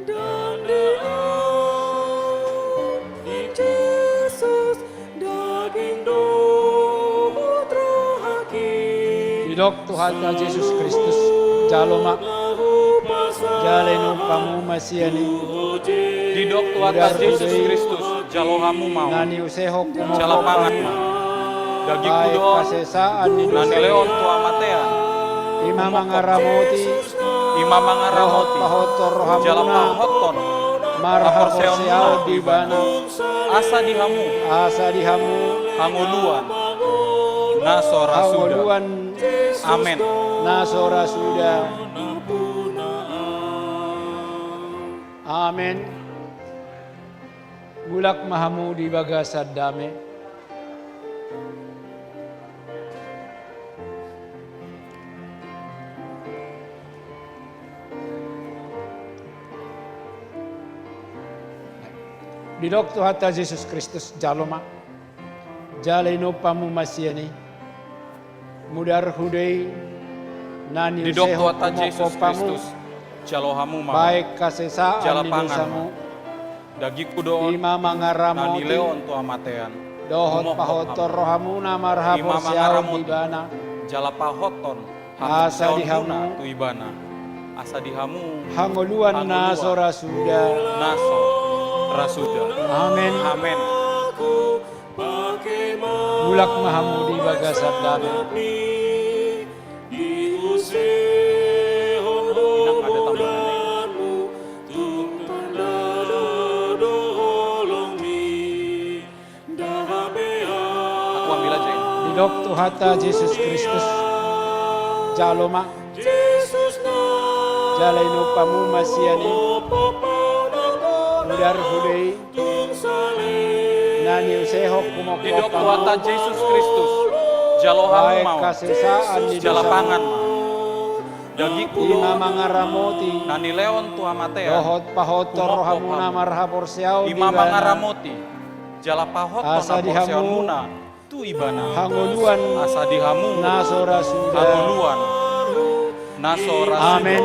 Ndada au, Jesus, daging dohot rohangki. Didok Tuhanta Jesus Kristus, jalo ma. Jala inum hamu ma sian i. Didok Tuhanta Jesus Kristus, jalo hamu ma au. Mudar hudei. Na niusehon humongkop hamu. Jala pangan ma. Dagingku do. Baen hasesaan ni dosamu. Na nilehon tu hamatean. Humongkop hamu. I ma mangaramoti. I ma mangaramoti. Dohot pahothon rohamuna. Jala pahothon haporseaonmuna tu Ibana. Marhaporseaon tu Ibana. Asa di hamu. Asa di hamu. Hangoluan na so ra suda. Hangoluan. Amen. Na so ra suda. Amen. Mulak ma hamu di bagasan dame. Didok Tuhanta Jesus Kristus, jalo ma. Jala inum hamu ma sian i. Mudar hudei. Na niusehon humongkop hamu. Didok Tuhanta Jesus Kristus, jalo hamu ma au. Baen hasesaan ni dosamu. Jala pangan ma. Dagingku do. I ma mangaramoti. Na nilehon tu hamatean. Humongkop hamu. Dohot pahothon rohamuna marhaporseaon tu Ibana. I ma mangaramoti. Jala pahothon haporseaonmuna tu Ibana. Asa di hamu. Asa di hamu. Hangoluan na so ra suda. Hangoluan na so ra suda. Amen. Amen. Mulak ma hamu di bagasan dame. Inang ada tambahan. Aku ambil aja ini. Didok Tuhanta Jesus Kristus, jalo ma. Jala inum hamu ma sian i. Mudar hudei. Na niusehon humongkop hamu. Didok Tuhanta Jesus Kristus, jalo hamu ma au. Baen hasesaan ni dosamu. Jala pangan ma. Dagingku do. I ma mangaramoti. Na nilehon tu hamatean. Dohot pahothon rohamuna marhaporseaon tu Ibana. Humongkop hamu. I ma mangaramoti. Jala pahothon haporseaonmuna tu Ibana. Asa di hamu. Hangoluan. Asa di hamu. Na so ra suda. Hangoluan. Na so ra suda. Amen.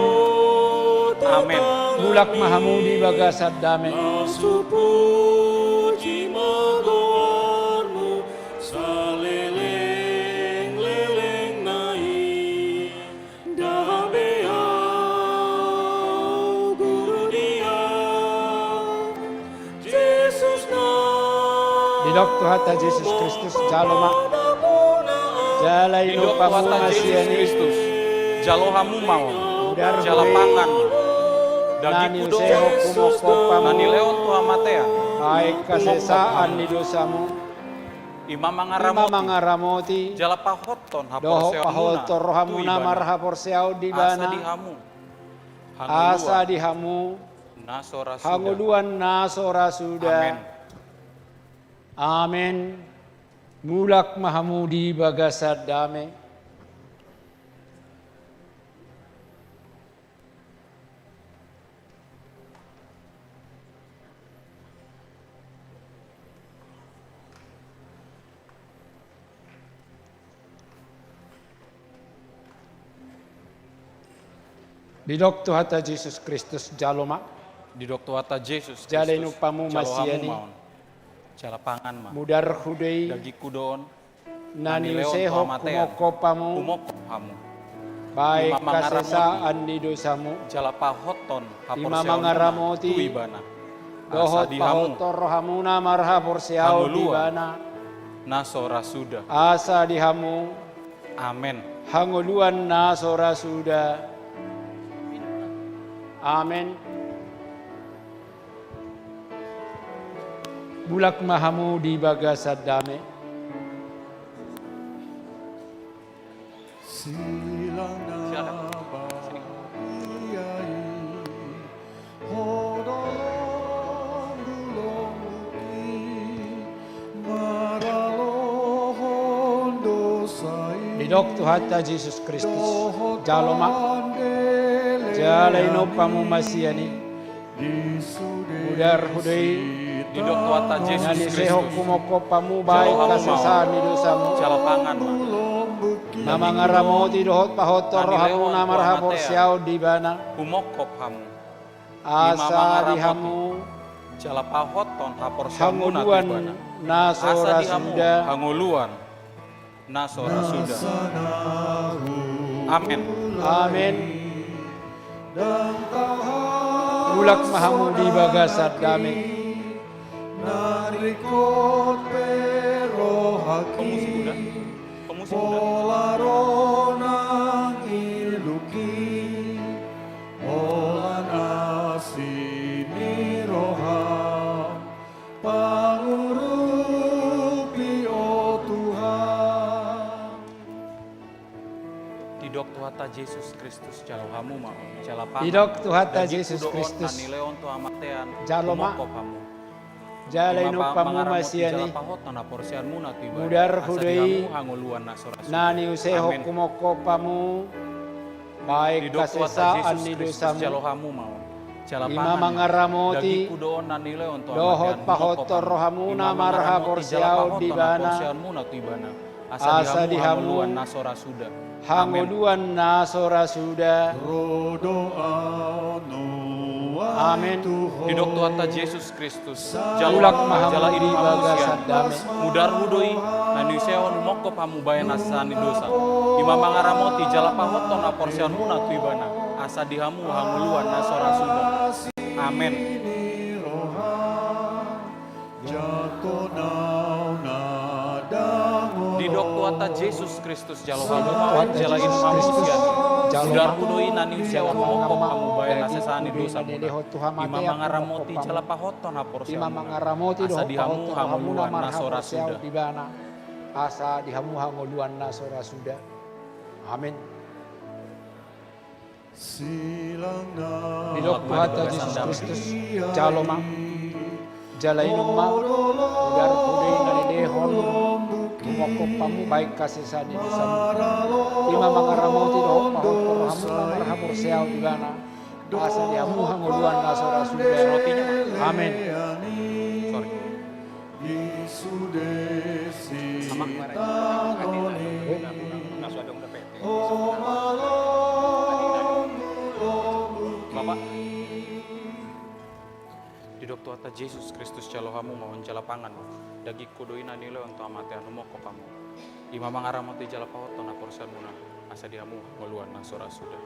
Amen. Mulak ma hamu di bagasan dame. Las tu puji ma goarmu, saleleng-lelengna i. Ndada au guru di au, Jesus na. Didok Tuhanta Jesus Kristus, jalo ma. Jala inum hamu ma sian i. Didok Tuhanta Jesus Kristus, jalo hamu ma au. Mudar hudei. Jala pangan. Dagingku do. Na niusehon humongkop hamu. Na nilehon tu hamatean. Baen hasesaan ni dosamu. I ma mangaramoti. I ma mangaramoti. Jala pahothon haporseaonmuna. Dohot pahothon rohamuna marhaporseaon tu Ibana. Asa di hamu. Asa di hamu. Hangoluan. Na so ra suda. Hangoluan na so ra suda. Amen. Amen. Mulak ma hamu di bagasan dame. Didok Tuhanta Jesus Kristus, jalo ma. Didok Tuhanta Jesus Kristus, jalo hamu ma on. Jala pangan ma. Mudarhu do i. Dagingku do on. Na niusehon humophop hamu. Humophop hamu. Baen hasesaan ni dosamu. Jala pahothon haporseaonmuna tu Ibana. Dohot pahothon rohamuna marhaporseaon di Ibana. Na so ra suda. Asa di hamu. Amen. Hangoluan na so ra suda. Amen. Mulak ma hamu di bagasan dame. Silakan. Didok Tuhanta Jesus Kristus, jalo ma. Jala inum hamu ma sian i. Mudarhu do i. Didok Tuhanta Jesus Kristus, na niusehon humophop hamu baen hasesaan ni dosamu. Jala pangan ma. Ima mangaramoti dohot pahothon rohamuna marhaporseaon di Ibana. Humophop hamu. Asa di hamu. Jala pahothon haporseaonmuna tu Ibana. Asa di hamu hangoluan na so ra suda. Amen. Amen. Mulak ma hamu di bagasan dame. Pola ro nang iluki, holan asi ni roham, pangurupi, o Tuhan. Didok Tuhanta Jesus Kristus, jalo hamu ma on. Jala pangan. Didok Tuhanta Jesus Kristus, jalo ma. Humophop hamu. Jala inum hamu ma sian i. Mudarhu do i. Na niusehon humophop hamu baen hasesaan ni dosamu. Ima mangaramoti dohot pahothon rohamuna marhaporseaon di Ibana. Asa di hamu hangoluan na so ra suda. Amen. Didok Tuhanta Jesus Kristus, jalo ma hamu jala inum hamu sian i. Mudarhu do i, na niusehon humophop hamu baen hasesaan ni dosa. Ima mangaramoti jala pahothon haporseaonmuna tu Ibana. Asa di hamu hangoluan na so ra suda. Amen. Didok Tuhanta Jesus Kristus, jalo hamu ma on, jala inum hamu sian i. Mudarhu do i, na niusehon humophop hamu baen hasesaan ni dosamuna. Ima mangaramoti jala pahothon haporseaonmuna. Asa di hamu hangoluan na so ra suda. Asa di hamu hangoluan na so ra suda. Amen. Didok Tuhanta Jesus Kristus, jalo ma. Jala inum ma. Mudarhu do i, na niusehon humophop hamu baen hasesaan ni dosamu. Ima mangaramoti dohot pahothon rohamuna marhaporseaon di Ibana. Asa di hamu hangoluan na so ra suda. Amen. Sorry. Bapak. Didok Tuhanta Jesus Kristus, jalo hamu ma on, jala pangan. Dagingku do i na nilehon tu hamatean, humophop hamu. Ima mangaramoti jala pahothon haporseaonmuna. Asa di hamu hangoluan na so ra suda.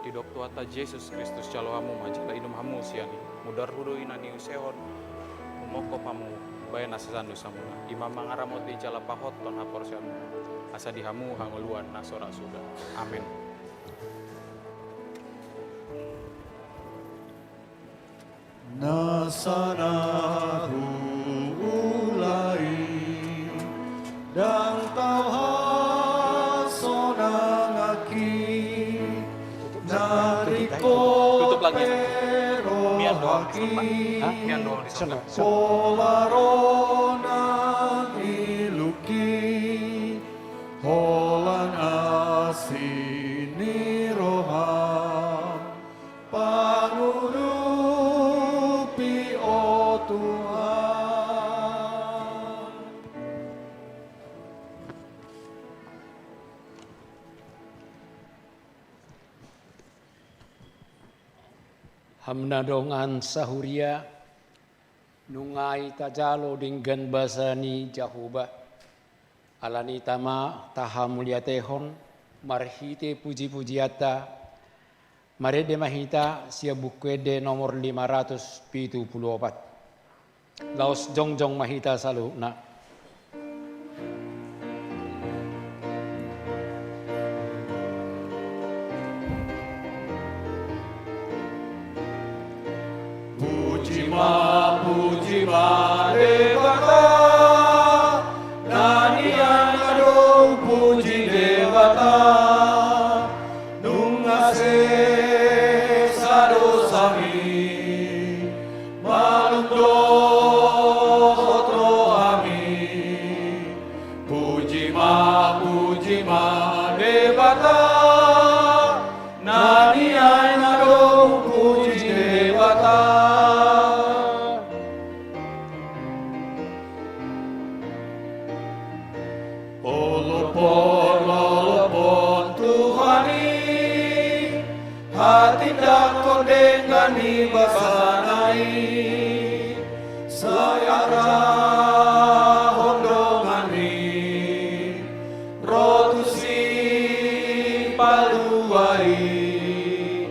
Didok Tuhanta Jesus Kristus, jalo hamu ma, jala inum hamu sian i. Mudarhu do i na niusehon humophop hamu baen hasesaan dosamuna. Ima mangaramoti jala pahothon haporseaonmuna. Asa di hamu hangoluan na so ra suda. Amen. Na sana huula i, ndang tau hasonanganki, na ringkot pe rohangki, pola ro nang ilungki, holan asi ni roham. Pangurupi, o Tuhan. Hamuna dongan sahuria, nunga i tajalo denggan basa ni Jahowa. Alani i ma tahamuliatehon marhite pujipujianta. Marende ma hita sian Buku Ende nomor lima ratus pitu pulu opat. Laos jongjong ma hita saluhutna. Puji ma, puji ma Debata, na nian na dong puji Debata, nunga sesa dosami, malum dohot rohami. Puji ma, puji ma Debata, na nian na dong puji Debata. Olop on, olop on Tuhan i, hatindanghon denggan ni basana i, sai arahon dongan i ro tu sipalua i.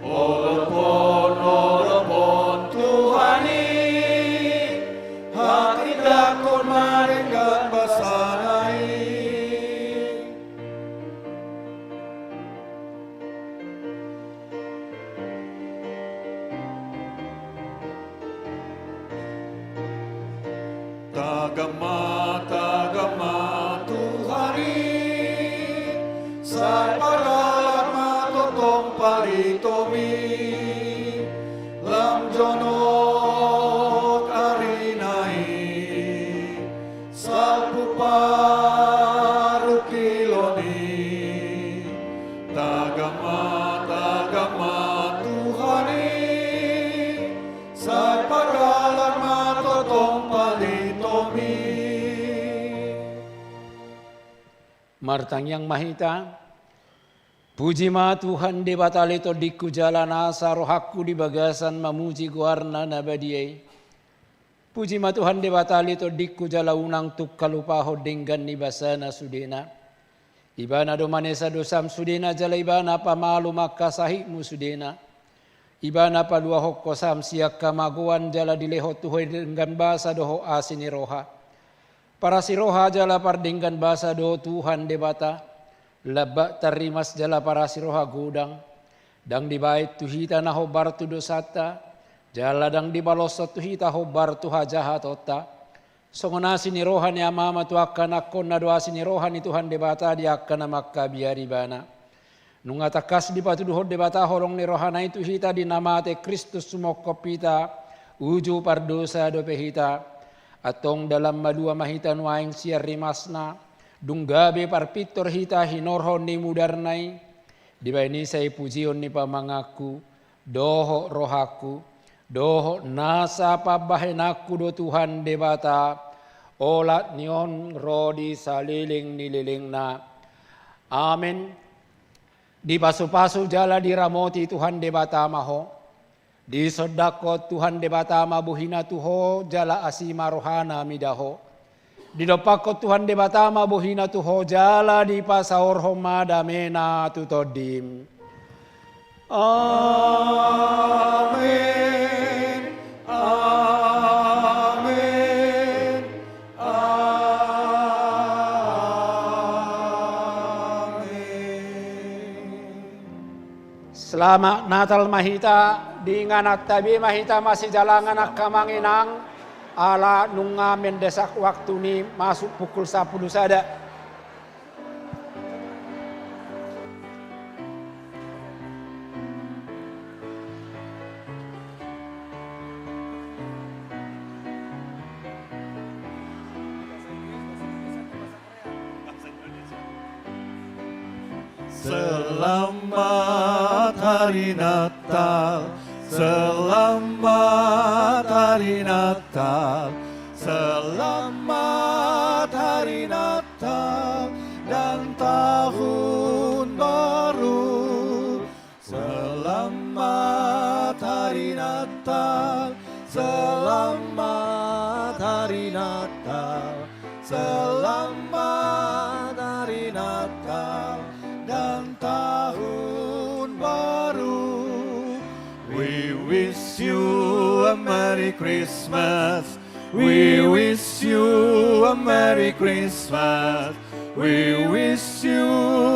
Olop on, olop on Tuhan i, hatindanghon ma denggan basana i. Tagam ma, tagam ma Tuhan i, sai panggalak ma tongtong palitomi, lam jonok ari na i, salpu parungkilon i. Tagam ma, tagam ma Tuhan i, sai panggalak ma tongtong palitomi. Martangiang ma hita. Puji ma Tuhan Debata ale tondingku jala nasa rohangku di bagasan mamuji goarna na badia i. Puji ma Tuhan Debata ale tondingku jala unang tung halupahon denggan ni basana sudena. Ibana do manesa dosam sudena jala ibana pamalum angka sahitmu sudena. Ibana paluahon hosam sian hamagoan jala dilehon tu ho denggan basa dohot asi ni roha. Parasi roha jala pardenggan basa do Tuhan Debata, lambak tarrimas jala parasi roha godang. Ndang dibaen tu hita na hombar tu dosanta, jala ndang dibaloshon tu hita hombar tu hajahatonta. Songon asi ni roha ni amama tu angka anakhonna do asi ni roha ni Tuhan Debata di angka na mangkabiari ibana. Nunga tangkas dipatuduhon Debata holong ni rohana i tu hita di na mate Kristus sumongkop hita, uju pardosa dope hita. Antong dalan malua ma hita nuaeng sian rimasna, dung gabe parpintor hita hinorhon ni mudarna i. Dibaen i sai pujion ni pamanganku dohot rohangku dohot nasa pambahenanku do Tuhan Debata, olat ni on ro di saleleng ni lelengna. Amen. Dipasupasu jala diramoti Tuhan Debata ma ho. Disondangkon Tuhan Debata ma bohina tu ho jala asi ma rohana mida ho. Didompakkon Tuhan Debata ma bohina tu ho jala dipasaorhon ma damena tu tondim. Amen. Amen. Amen. Selamat Natal ma hita, di ingananta be ma hita masijalangan angka amang inang, ala nunga mendesak waktu ni masuk pukul sapuluh sada. Selamat Hari Natal, selamat Hari Natal, selamat Hari Natal dan Tahun Baru. Selamat Hari Selamat Hari Natal dan Tahun Baru. We wish you a Merry Christmas. We wish you a Merry Christmas. We wish you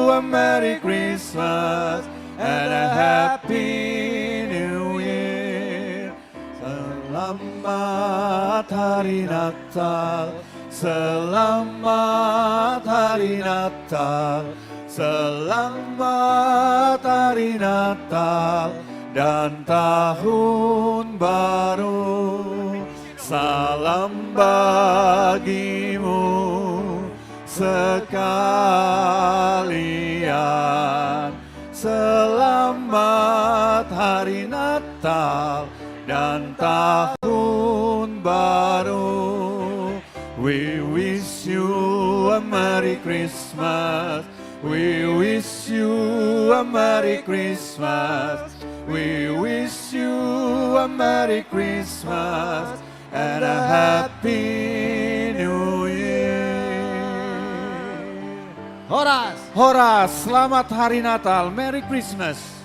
a Merry Christmas and a Happy New Year. Selamat Hari Natal, selamat Hari Natal, selamat Hari Natal dan Tahun Baru. Salam bagimu sekalian. Selamat Hari Natal dan Tahun Baru. We wish you a Merry Christmas. We wish you a Merry Christmas. We wish you a Merry Christmas and a Happy New Year. Horas. Horas, selamat Hari Natal, Merry Christmas.